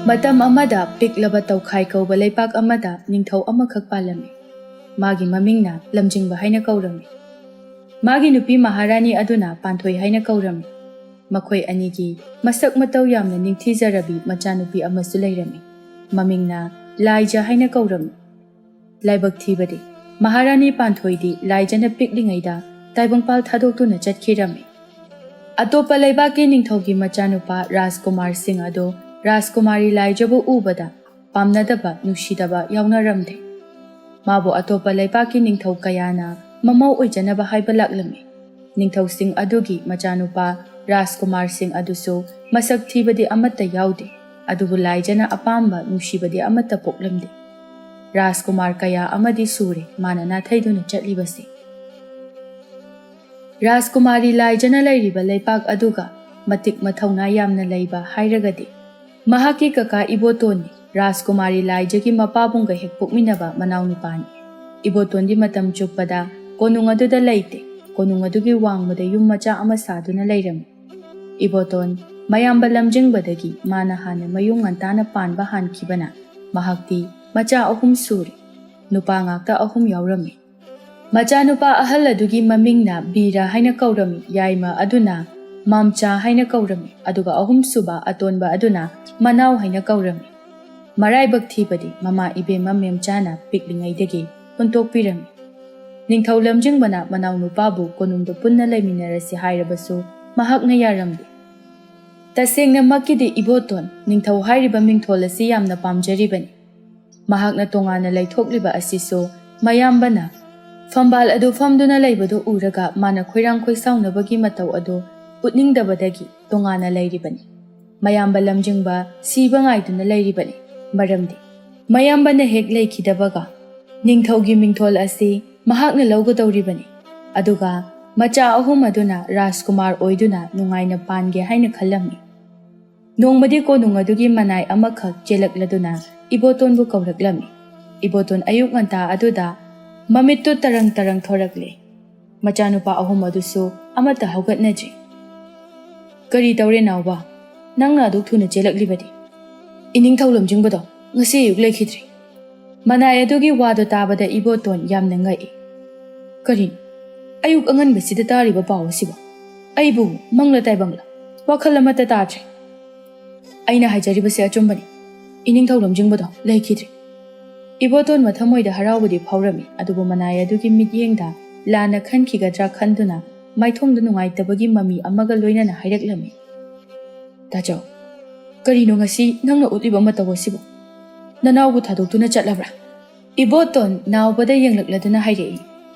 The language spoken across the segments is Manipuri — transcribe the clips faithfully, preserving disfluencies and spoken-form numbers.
ꯃꯇꯝ ꯑꯃꯗ ꯄꯤꯛꯂꯕ ꯇꯧꯈꯥꯏ ꯀꯧꯕ ꯂꯩꯄꯥꯛ ꯑꯃꯗ ꯅꯤꯡꯊꯧ ꯑꯃꯈꯛ ꯄꯥꯜꯂꯝꯃꯤ꯫ ꯃꯥꯒꯤ ꯃꯃꯤꯡꯅ ꯂꯝꯖꯤꯡꯕ ꯍꯥꯏꯅ ꯀꯧꯔꯝꯃꯤ꯫ ꯃꯥꯒꯤ ꯅꯨꯄꯤ ꯃꯍꯥꯔꯥꯅꯤ ꯑꯗꯨꯅ ꯄꯥꯟꯊꯣꯏ ꯍꯥꯏꯅ ꯀꯧꯔꯝꯃꯤ꯫ ꯃꯈꯣꯏ ꯑꯅꯤꯒꯤ ꯃꯁꯛ ꯃꯇꯧ ꯌꯥꯝꯅ ꯅꯤꯡꯊꯤꯖꯔꯕꯤ ꯃꯆꯥꯅꯨꯄꯤ ꯑꯃꯁꯨ ꯂꯩꯔꯝꯃꯤ꯫ ꯃꯃꯤꯡꯅ ꯂꯥꯏꯖ ꯍꯥꯏꯅ ꯀꯧꯔꯝꯃꯤ꯫ ꯂꯥꯏꯕꯛ ꯊꯤꯕꯗꯤ, ꯃꯍꯥꯔꯥꯅꯤ ꯄꯥꯟꯊꯣꯏꯗꯤ ꯂꯥꯏꯖꯅ ꯄꯤꯛꯂꯤꯉꯩꯗ ꯇꯥꯏꯕꯪꯄꯥꯜ ꯊꯥꯗꯣꯛꯇꯨꯅ ꯆꯠꯈꯤꯔꯝꯃꯤ꯫ ꯑꯇꯣꯞꯄ ꯂꯩꯕꯥꯛꯀꯤ ꯅꯤꯡꯊꯧꯒꯤ ꯃꯆꯥꯅꯨꯄꯥ ꯔꯥꯖꯀꯨꯃꯥꯔꯁꯤꯡ ꯑꯗꯨ ꯔꯥꯖꯀꯨꯃꯥꯔꯤ ꯂꯥꯏꯖꯕꯨ ꯎꯕꯗ ꯄꯥꯝꯅꯗꯕ, ꯅꯨꯡꯁꯤꯗꯕ ꯌꯥꯎꯅꯔꯝꯗꯦ꯫ ꯃꯥꯕꯨ ꯑꯇꯣꯞꯄ ꯂꯩꯕꯥꯛꯀꯤ ꯅꯤꯡꯊꯧ ꯀꯌꯥꯅ ꯃꯃꯧ ꯑꯣꯏꯖꯅꯕ ꯍꯥꯏꯕ ꯂꯥꯛꯂꯝꯃꯤ꯫ ꯅꯤꯡꯊꯧꯁꯤꯡ ꯑꯗꯨꯒꯤ ꯃꯆꯥꯅꯨꯄꯥ ꯔꯥꯖꯀꯨꯃꯥꯔꯁꯤꯡ ꯑꯗꯨꯁꯨ ꯃꯁꯛ ꯊꯤꯕꯗꯤ ꯑꯃꯠꯇ ꯌꯥꯎꯗꯦ, ꯑꯗꯨꯕꯨ ꯂꯥꯏꯖꯅ ꯑꯄꯥꯝꯕ ꯅꯨꯡꯁꯤꯕꯗꯤ ꯑꯃꯠꯇ ꯄꯣꯛꯂꯝꯗꯦ꯫ ꯔꯥꯖꯀꯨꯃꯥꯔ ꯀꯌꯥ ꯑꯃꯗꯤ ꯁꯨꯔꯦ ꯃꯥꯅ ꯅꯥꯊꯩꯗꯨꯅ ꯆꯠꯂꯤꯕꯁꯤ꯫ ꯔꯥꯖꯀꯨꯃꯥꯔꯤ ꯂꯥꯏꯖꯅ ꯂꯩꯔꯤꯕ ꯂꯩꯄꯥꯛ ꯑꯗꯨꯒ ꯃꯇꯤꯛ ꯃꯊꯧꯅꯥ ꯌꯥꯝꯅ ꯂꯩꯕ ꯍꯥꯏꯔꯒꯗꯤ, ꯃꯍꯥꯛꯀꯤ ꯀꯀꯥ ꯏꯕꯣꯇꯣꯟꯅꯤ꯫ ꯔꯥꯖꯀꯨꯃꯥꯔꯤ ꯂꯥꯏꯖꯒꯤ ꯃꯄꯥꯕꯨꯡꯒ ꯍꯦꯛ ꯄꯣꯛꯃꯤꯟꯅꯕ ꯃꯅꯥꯎꯅꯨꯄꯥꯅꯤ꯫ ꯏꯕꯣꯇꯣꯟꯗꯤ ꯃꯇꯝ ꯆꯨꯞꯄꯗ ꯀꯣꯅꯨꯡ ꯑꯗꯨꯗ ꯂꯩꯇꯦ꯫ ꯀꯣꯅꯨꯡ ꯑꯗꯨꯒꯤ ꯋꯥꯡꯃꯗ ꯌꯨꯝ ꯃꯆꯥ ꯑꯃ ꯁꯥꯗꯨꯅ ꯂꯩꯔꯝꯃꯤ꯫ ꯏꯕꯣꯇꯣꯟ ꯃꯌꯥꯝꯕ ꯂꯝꯖꯤꯡꯕꯗꯒꯤ ꯃꯥꯅ ꯍꯥꯟꯅ ꯃꯌꯨꯝ ꯉꯟꯇꯥꯅ ꯄꯥꯟꯕ ꯍꯥꯟꯈꯤꯕꯅ, ꯃꯍꯥꯛꯇꯤ ꯃꯆꯥ ꯑꯍꯨꯝ ꯁꯨꯔꯦ꯫ ꯅꯨꯄꯥ ꯉꯥꯛꯇ ꯑꯍꯨꯝ ꯌꯥꯎꯔꯝꯃꯤ꯫ ꯃꯆꯥꯅꯨꯄꯥ ꯑꯍꯜ ꯑꯗꯨꯒꯤ ꯃꯃꯤꯡꯅ ꯕꯤꯔ ꯍꯥꯏꯅ ꯀꯧꯔꯝꯃꯤ, ꯌꯥꯏꯃ ꯑꯗꯨꯅ ꯃꯥꯝꯆꯥ ꯍꯥꯏꯅ ꯀꯧꯔꯝꯃꯤ, ꯑꯗꯨꯒ ꯑꯍꯨꯝꯁꯨꯕ ꯑꯇꯣꯟꯕ ꯑꯗꯨꯅ ꯃꯅꯥꯎ ꯍꯥꯏꯅ ꯀꯧꯔꯝꯃꯤ꯫ ꯃꯔꯥꯏꯕꯛ ꯊꯤꯕꯗꯤ, ꯃꯃꯥ ꯏꯕꯦꯝꯃ ꯃꯦꯝꯆꯥꯅ ꯄꯤꯛꯂꯤꯉꯩꯗꯒꯤ ꯍꯨꯟꯇꯣꯛꯄꯤꯔꯝꯃꯤ꯫ ꯅꯤꯡꯊꯧ ꯂꯝꯖꯤꯡꯕꯅ ꯃꯅꯥꯎꯅꯨꯄꯥꯕꯨ ꯀꯣꯅꯨꯡꯗ ꯄꯨꯟꯅ ꯂꯩꯃꯤꯟꯅꯔꯁꯤ ꯍꯥꯏꯔꯕꯁꯨ ꯃꯍꯥꯛꯅ ꯌꯥꯔꯝꯗꯦ꯫ ꯇꯁꯦꯡꯅꯃꯛꯀꯤꯗꯤ ꯏꯕꯣꯇꯣꯟ, ꯅꯤꯡꯊꯧ ꯍꯥꯏꯔꯤꯕ ꯃꯤꯡꯊꯣꯜ ꯑꯁꯤ ꯌꯥꯝꯅ ꯄꯥꯝꯖꯔꯤꯕꯅꯤ꯫ ꯃꯍꯥꯛꯅ ꯇꯣꯉꯥꯟꯅ ꯂꯩꯊꯣꯛꯂꯤꯕ ꯑꯁꯤꯁꯨ ꯃꯌꯥꯝꯕꯅ ꯐꯝꯕꯥꯜ ꯑꯗꯨ ꯐꯝꯗꯨꯅ ꯂꯩꯕꯗꯨ ꯎꯔꯒ ꯃꯥꯅ ꯈꯣꯏꯔꯥꯡ ꯈꯣꯏꯁꯥꯎꯅꯕꯒꯤ ꯃꯇꯧ ꯑꯗꯨ ꯎꯠꯅꯤꯡꯗꯕꯗꯒꯤ ꯇꯣꯉꯥꯟꯅ ꯂꯩꯔꯤꯕꯅꯤ꯫ ꯃꯌꯥꯝꯕ ꯂꯝꯖꯤꯡꯕ ꯁꯤꯕ ꯉꯥꯏꯗꯨꯅ ꯂꯩꯔꯤꯕꯅꯤ꯫ ꯃꯔꯝꯗꯤ ꯃꯌꯥꯝꯕꯅ ꯍꯦꯛ ꯂꯩꯈꯤꯗꯕꯒ ꯅꯤꯡꯊꯧꯒꯤ ꯃꯤꯡꯊꯣꯜ ꯑꯁꯤ ꯃꯍꯥꯛꯅ ꯂꯧꯒꯗꯧꯔꯤꯕꯅꯤ꯫ ꯑꯗꯨꯒ ꯃꯆꯥ ꯑꯍꯨꯝ ꯑꯗꯨꯅ ꯔꯥꯖꯀꯨꯃꯥꯔ ꯑꯣꯏꯗꯨꯅ ꯅꯨꯡꯉꯥꯏꯅ ꯄꯥꯟꯒꯦ ꯍꯥꯏꯅ ꯈꯜꯂꯝꯃꯤ꯫ ꯅꯣꯡꯃꯗꯤ ꯀꯣꯅꯨꯡ ꯑꯗꯨꯒꯤ ꯃꯅꯥꯏ ꯑꯃꯈꯛ ꯆꯦꯜꯂꯛꯂꯗꯨꯅ ꯏꯕꯣꯇꯣꯟꯕꯨ ꯀꯧꯔꯛꯂꯝꯃꯤ꯫ ꯏꯕꯣꯇꯣꯟ ꯑꯌꯨꯛ ꯉꯟꯇꯥ ꯑꯗꯨꯗ ꯃꯃꯤꯠꯇꯨ ꯇꯔꯪ ꯇꯔꯪ ꯊꯣꯔꯛꯂꯦ꯫ ꯃꯆꯥꯅꯨꯄꯥ ꯑꯍꯨꯝ ꯑꯗꯨꯁꯨ ꯑꯃꯠꯇ ꯍꯧꯒꯠꯅꯗ꯭ꯔꯤ꯫ "ꯀꯔꯤ ꯇꯧꯔꯦ ꯅꯥꯎꯕ? ꯅꯪꯅ ꯑꯗꯨꯛ ꯊꯨꯅ ꯆꯦꯜꯂꯛꯂꯤꯕꯗꯤ?" "ꯏꯅꯤꯡꯊꯧ ꯂꯝꯖꯤꯡꯕꯗꯣ ꯉꯁꯤ ꯑꯌꯨꯛ ꯂꯩꯈꯤꯗ꯭ꯔꯦ꯫" ꯃꯅꯥꯏ ꯑꯗꯨꯒꯤ ꯋꯥꯗꯣ ꯇꯥꯕꯗ ꯏꯕꯣꯇꯣꯟ ꯌꯥꯝꯅ ꯉꯛꯏ꯫ "ꯀꯔꯤꯅꯣ? ꯑꯌꯨꯛ ꯑꯉꯟꯕꯁꯤꯗ ꯇꯥꯔꯤꯕ ꯄꯥꯎ ꯑꯁꯤꯕꯣ? ꯑꯩꯕꯨ ꯃꯪꯂ ꯇꯥꯏꯕꯪꯂ? ꯋꯥꯈꯜ ꯑꯃꯠꯇ ꯇꯥꯗ꯭ꯔꯦ꯫" "ꯑꯩꯅ ꯍꯥꯏꯖꯔꯤꯕꯁꯦ ꯑꯆꯨꯝꯕꯅꯤ꯫ ꯏꯅꯤꯡꯊꯧ ꯂꯝꯖꯤꯡꯕꯗꯣ ꯂꯩꯈꯤꯗ꯭ꯔꯦ꯫" ꯏꯕꯣꯇꯣꯟ ꯃꯊꯃꯣꯏꯗ ꯍꯔꯥꯎꯕꯗꯤ ꯐꯥꯎꯔꯝꯃꯤ, ꯑꯗꯨꯕꯨ ꯃꯅꯥꯏ ꯑꯗꯨꯒꯤ ꯃꯤꯠꯌꯦꯡꯗ ꯂꯥꯟꯅ ꯈꯟꯈꯤꯒꯗ꯭ꯔꯥ ꯈꯟꯗꯨꯅ ꯃꯥꯏꯊꯣꯡꯗ ꯅꯨꯡꯉꯥꯏꯇꯕꯒꯤ ꯃꯃꯤ ꯑꯃꯒ ꯂꯣꯏꯅꯅ ꯍꯥꯏꯔꯛꯂꯝꯃꯤ꯫ "ꯇꯥꯆꯧ, ꯀꯔꯤꯅꯣ ꯉꯁꯤ ꯅꯪꯅ ꯎꯠꯂꯤꯕ ꯃꯇꯧ ꯑꯁꯤꯕꯨ? ꯅꯅꯥꯎꯕꯨ ꯊꯥꯗꯣꯛꯇꯨꯅ ꯆꯠꯂꯕ꯭ꯔꯥ?" ꯏꯕꯣꯇꯣꯟ ꯅꯥꯎꯕꯗ ꯌꯦꯡꯂꯛꯂꯗꯨꯅ ꯍꯥꯏꯔꯛꯏ꯫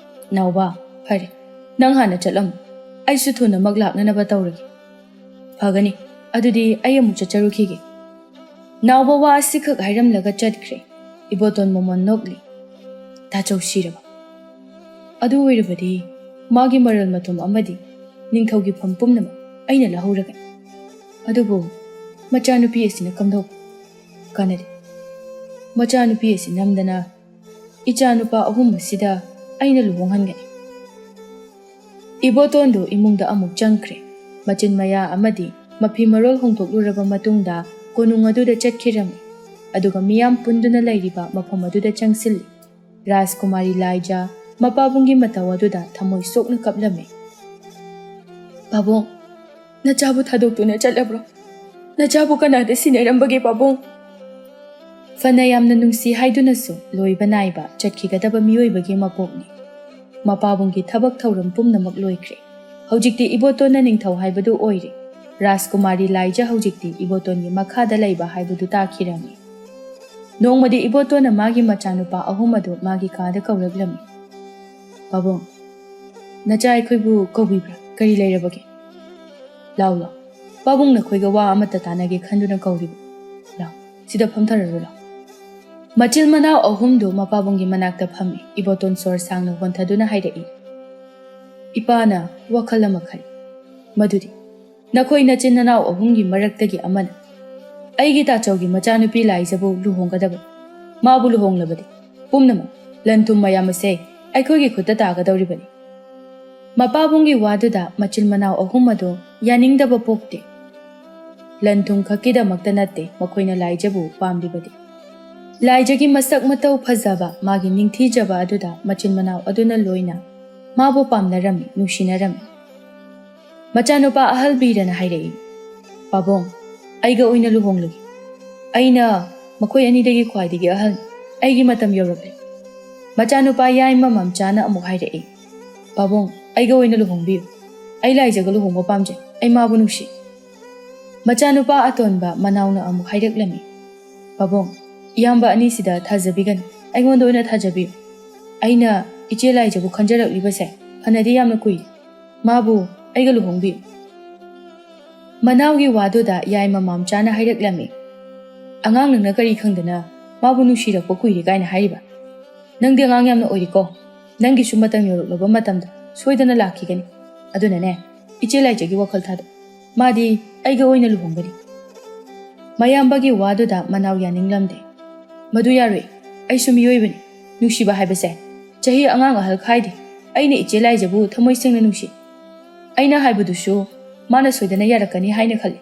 "ꯅꯥꯎꯕ, ꯐꯔꯦ, ꯅꯪ ꯍꯥꯟꯅ ꯆꯠꯂꯝꯃꯨ꯫ ꯑꯩꯁꯨ ꯊꯨꯅꯃꯛ ꯂꯥꯛꯅꯅꯕ ꯇꯧꯔꯒꯦ꯫" "ꯐꯒꯅꯤ, ꯑꯗꯨꯗꯤ ꯑꯩ ꯑꯃꯨꯛ ꯆꯠꯆꯔꯨꯈꯤꯒꯦ꯫" ꯅꯥꯎꯕ ꯋꯥ ꯑꯁꯤꯈꯛ ꯍꯥꯏꯔꯝꯂꯒ ꯆꯠꯈ꯭ꯔꯦ꯫ ꯏꯕꯣꯇꯣꯟ ꯃꯃꯣꯟ ꯅꯣꯛꯂꯤ꯫ "ꯇꯥꯆꯧ ꯁꯤꯔꯕ? ꯑꯗꯨ ꯑꯣꯏꯔꯕꯗꯤ ꯃꯥꯒꯤ ꯃꯔꯜ ꯃꯊꯨꯝ ꯑꯃꯗꯤ ꯅꯤꯡꯊꯧꯒꯤ ꯐꯝ ꯄꯨꯝꯅꯃꯛ ꯑꯩꯅ ꯂꯧꯍꯧꯔꯒꯅꯤ꯫ ꯑꯗꯨꯕꯨ ꯃꯆꯥꯅꯨꯄꯤ ꯑꯁꯤꯅ ꯀꯝꯗꯧꯕ? ꯀꯥꯟꯅꯗꯦ꯫ ꯃꯆꯥꯅꯨꯄꯤ ꯑꯁꯤ ꯅꯝꯗꯅ ꯏꯆꯥꯅꯨꯄꯥ ꯑꯍꯨꯝ ꯑꯁꯤꯗ ꯑꯩꯅ ꯂꯨꯍꯣꯡꯍꯟꯒꯅꯤ꯫" ꯏꯕꯣꯇꯣꯟꯗꯨ ꯏꯃꯨꯡꯗ ꯑꯃꯨꯛ ꯆꯪꯈ꯭ꯔꯦ꯫ ꯃꯆꯤꯟ ꯃꯌꯥ ꯑꯃꯗꯤ ꯃꯐꯤ ꯃꯔꯣꯜ ꯍꯣꯡꯗꯣꯛꯂꯨꯔꯕ ꯃꯇꯨꯡꯗ ꯀꯣꯅꯨꯡ ꯑꯗꯨꯗ ꯆꯠꯈꯤꯔꯝꯃꯤ꯫ ꯑꯗꯨꯒ ꯃꯤꯌꯥꯝ ꯄꯨꯟꯗꯨꯅ ꯂꯩꯔꯤꯕ ꯃꯐꯝ ꯑꯗꯨꯗ ꯆꯪꯁꯤꯜꯂꯤ꯫ ꯔꯥꯖꯀꯨꯃꯥꯔꯤ ꯂꯥꯏꯖꯥ ꯃꯄꯥꯕꯨꯡꯒꯤ ꯃꯇꯧ ꯑꯗꯨꯗ ꯊꯃꯣꯏ ꯁꯣꯛꯅ ꯀꯞꯂꯝꯃꯤ꯫ "ꯄꯥꯕꯨꯡ, ꯅꯆꯥꯕꯨ ꯊꯥꯗꯣꯛꯇꯨꯅ ꯆꯠꯂꯕ꯭ꯔꯣ? ꯅꯆꯥꯕꯨ ꯀꯅꯥꯗ ꯁꯤꯟꯅꯔꯝꯕꯒꯦ ꯄꯥꯕꯨꯡ?" ꯐꯅ ꯌꯥꯝꯅ ꯅꯨꯡꯁꯤ ꯍꯥꯏꯗꯨꯅꯁꯨ ꯂꯣꯏꯕ ꯅꯥꯏꯕ ꯆꯠꯈꯤꯒꯗꯕ ꯃꯤꯑꯣꯏꯕꯒꯤ ꯃꯄꯣꯛꯅꯤ꯫ ꯃꯄꯥꯕꯨꯡꯒꯤ ꯊꯕꯛ ꯊꯧꯔꯝ ꯄꯨꯝꯅꯃꯛ ꯂꯣꯏꯈ꯭ꯔꯦ꯫ ꯍꯧꯖꯤꯛꯇꯤ ꯏꯕꯣꯇꯣꯟꯅ ꯅꯤꯡꯊꯧ ꯍꯥꯏꯕꯗꯨ ꯑꯣꯏꯔꯦ꯫ ꯔꯥꯖꯀꯨꯃꯥꯔꯤ ꯂꯥꯏꯖꯥ ꯍꯧꯖꯤꯛꯇꯤ ꯏꯕꯣꯇꯣꯟꯒꯤ ꯃꯈꯥꯗ ꯂꯩꯕ ꯍꯥꯏꯕꯗꯨ ꯇꯥꯈꯤꯔꯝꯃꯤ꯫ ꯅꯣꯡꯃꯗꯤ ꯏꯕꯣꯇꯣꯟꯅ ꯃꯥꯒꯤ ꯃꯆꯥꯅꯨꯄꯥ ꯑꯍꯨꯝ ꯑꯗꯨ ꯃꯥꯒꯤ ꯀꯥꯗ ꯀꯧꯔꯛꯂꯝꯃꯤ꯫ "ꯄꯥꯕꯨꯡ, ꯅꯆꯥ ꯑꯩꯈꯣꯏꯕꯨ ꯀꯧꯕꯤꯕ꯭ꯔꯥ? ꯀꯔꯤ ꯂꯩꯔꯕꯒꯦ? ꯂꯥꯎ, ꯂꯥꯎ꯫ ꯄꯥꯕꯨꯡ ꯅꯈꯣꯏꯒ ꯋꯥ ꯑꯃꯠꯇ ꯇꯥꯟꯅꯒꯦ ꯈꯟꯗꯨꯅ ꯀꯧꯔꯤꯕ꯫ ꯂꯥꯎ, ꯁꯤꯗ ꯐꯝꯊꯔꯔꯣ, ꯂꯥꯎ꯫" ꯃꯆꯤꯜ ꯃꯅꯥꯎ ꯑꯍꯨꯝꯗꯨ ꯃꯄꯥꯕꯨꯡꯒꯤ ꯃꯅꯥꯛꯇ ꯐꯝꯃꯤ꯫ ꯏꯕꯣꯇꯣꯟ ꯁꯣꯔ ꯁꯥꯡꯅ ꯍꯣꯟꯊꯗꯨꯅ ꯍꯥꯏꯔꯛꯏ꯫ "ꯏꯄꯥꯅ ꯋꯥꯈꯜ ꯑꯃ ꯈꯜꯂꯤ꯫ ꯃꯗꯨꯗꯤ ꯅꯈꯣꯏ ꯅꯆꯤꯟ ꯅꯅꯥꯎ ꯑꯍꯨꯝꯒꯤ ꯃꯔꯛꯇꯒꯤ ꯑꯃꯅ ꯑꯩꯒꯤ ꯇꯥꯆꯧꯒꯤ ꯃꯆꯥꯅꯨꯄꯤ ꯂꯥꯏꯖꯥꯕꯨ ꯂꯨꯍꯣꯡꯒꯗꯕ꯫ ꯃꯥꯕꯨ ꯂꯨꯍꯣꯡꯂꯕꯗꯤ ꯄꯨꯝꯅꯃꯛ, ꯂꯟ ꯊꯨꯝ ꯃꯌꯥꯝ ꯑꯁꯦ ꯑꯩꯈꯣꯏꯒꯤ ꯈꯨꯠꯇ ꯇꯥꯒꯗꯧꯔꯤꯕꯅꯤ꯫" ꯃꯄꯥꯕꯨꯡꯒꯤ ꯋꯥꯗꯨꯗ ꯃꯆꯤꯟ ꯃꯅꯥꯎ ꯑꯍꯨꯝ ꯑꯗꯨ ꯌꯥꯅꯤꯡꯗꯕ ꯄꯣꯛꯇꯦ꯫ ꯂꯟ ꯊꯨꯝ ꯈꯛꯀꯤꯗꯃꯛꯇ ꯅꯠꯇꯦ ꯃꯈꯣꯏꯅ ꯂꯥꯏꯖꯕꯨ ꯄꯥꯝꯂꯤꯕꯗꯤ꯫ ꯂꯥꯏꯖꯒꯤ ꯃꯁꯛ ꯃꯇꯧ ꯐꯖꯕ, ꯃꯥꯒꯤ ꯅꯤꯡꯊꯤꯖꯕ ꯑꯗꯨꯗ ꯃꯆꯤꯟ ꯃꯅꯥꯎ ꯑꯗꯨꯅ ꯂꯣꯏꯅ ꯃꯥꯕꯨ ꯄꯥꯝꯅꯔꯝꯃꯤ, ꯅꯨꯡꯁꯤꯅꯔꯝꯃꯤ꯫ ꯃꯆꯥꯅꯨꯄꯥ ꯑꯍꯜ ꯕꯤꯔꯅ ꯍꯥꯏꯔꯛꯏ, "ꯄꯥꯕꯨꯡ, ꯑꯩꯒ ꯑꯣꯏꯅ ꯂꯨꯍꯣꯡꯂꯨꯒꯦ꯫ ꯑꯩꯅ ꯃꯈꯣꯏ ꯑꯅꯤꯗꯒꯤ ꯈ꯭ꯋꯥꯏꯗꯒꯤ ꯑꯍꯜ꯫ ꯑꯩꯒꯤ ꯃꯇꯝ ꯌꯧꯔꯛꯂꯦ꯫" ꯃꯆꯥꯅꯨꯄꯥ ꯌꯥꯏꯃ ꯃꯝꯆꯥꯅ ꯑꯃꯨꯛ ꯍꯥꯏꯔꯛꯏ, "ꯄꯥꯕꯨꯡ, ꯑꯩꯒ ꯑꯣꯏꯅ ꯂꯨꯍꯣꯡꯕꯤꯌꯨ꯫ ꯑꯩ ꯂꯥꯏꯖꯒ ꯂꯨꯍꯣꯡꯕ ꯄꯥꯝꯖꯩ꯫ ꯑꯩ ꯃꯥꯕꯨ ꯅꯨꯡꯁꯤ꯫" ꯃꯆꯥꯅꯨꯄꯥ ꯑꯇꯣꯟꯕ ꯃꯅꯥꯎꯅ ꯑꯃꯨꯛ ꯍꯥꯏꯔꯛꯂꯝꯃꯤ, "ꯄꯥꯕꯨꯡ, ꯏꯌꯥꯝꯕ ꯑꯅꯤꯁꯤꯗ ꯊꯥꯖꯕꯤꯒꯅꯨ꯫ ꯑꯩꯉꯣꯟꯗ ꯑꯣꯏꯅ ꯊꯥꯖꯕꯤꯌꯨ꯫ ꯑꯩꯅ ꯏꯆꯦ ꯂꯥꯏꯖꯕꯨ ꯈꯟꯖꯔꯛꯂꯤꯕꯁꯦ ꯐꯅꯗꯤ ꯌꯥꯝꯅ ꯀꯨꯏꯔꯦ꯫ ꯃꯥꯕꯨ ꯑꯩꯒ ꯂꯨꯍꯣꯡꯕꯤꯌꯨ꯫" ꯃꯅꯥꯎꯒꯤ ꯋꯥꯗꯨꯗ ꯌꯥꯏꯃ ꯃꯝꯆꯥꯅ ꯍꯥꯏꯔꯛꯂꯝꯃꯤ, "ꯑꯉꯥꯡ ꯅꯪꯅ ꯀꯔꯤ ꯈꯪꯗꯅ ꯃꯥꯕꯨ ꯅꯨꯡꯁꯤꯔꯛꯄ ꯀꯨꯏꯔꯦ ꯀꯥꯏꯅ ꯍꯥꯏꯔꯤꯕ? ꯅꯪꯗꯤ ꯑꯉꯥꯡ ꯌꯥꯝꯅ ꯑꯣꯏꯔꯤꯀꯣ꯫ ꯅꯪꯒꯤꯁꯨ ꯃꯇꯝ ꯌꯧꯔꯛꯂꯕ ꯃꯇꯝꯗ ꯁꯣꯏꯗꯅ ꯂꯥꯛꯈꯤꯒꯅꯤ꯫ ꯑꯗꯨꯅꯅꯦ, ꯏꯆꯦ ꯂꯥꯏꯖꯒꯤ ꯋꯥꯈꯜ ꯊꯥꯗꯣꯛ꯫ ꯃꯥꯗꯤ ꯑꯩꯒ ꯑꯣꯏꯅ ꯂꯨꯍꯣꯡꯒꯅꯤ꯫" ꯃꯌꯥꯝꯕꯒꯤ ꯋꯥꯗꯨꯗ ꯃꯅꯥꯎ ꯌꯥꯅꯤꯡꯂꯝꯗꯦ꯫ "ꯃꯗꯨ ꯌꯥꯔꯣꯏ꯫ ꯑꯩꯁꯨ ꯃꯤꯑꯣꯏꯕꯅꯤ꯫ ꯅꯨꯡꯁꯤꯕ ꯍꯥꯏꯕꯁꯦ ꯆꯍꯤ ꯑꯉꯥꯡ ꯑꯍꯜ ꯈꯥꯏꯗꯦ꯫ ꯑꯩꯅ ꯏꯆꯦ ꯂꯥꯏꯖꯕꯨ ꯊꯃꯣꯏ ꯁꯦꯡꯅ ꯅꯨꯡꯁꯤ꯫ ꯑꯩꯅ ꯍꯥꯏꯕꯗꯨꯁꯨ ꯃꯥꯅ ꯁꯣꯏꯗꯅ ꯌꯥꯔꯛꯀꯅꯤ ꯍꯥꯏꯅ ꯈꯜꯂꯤ꯫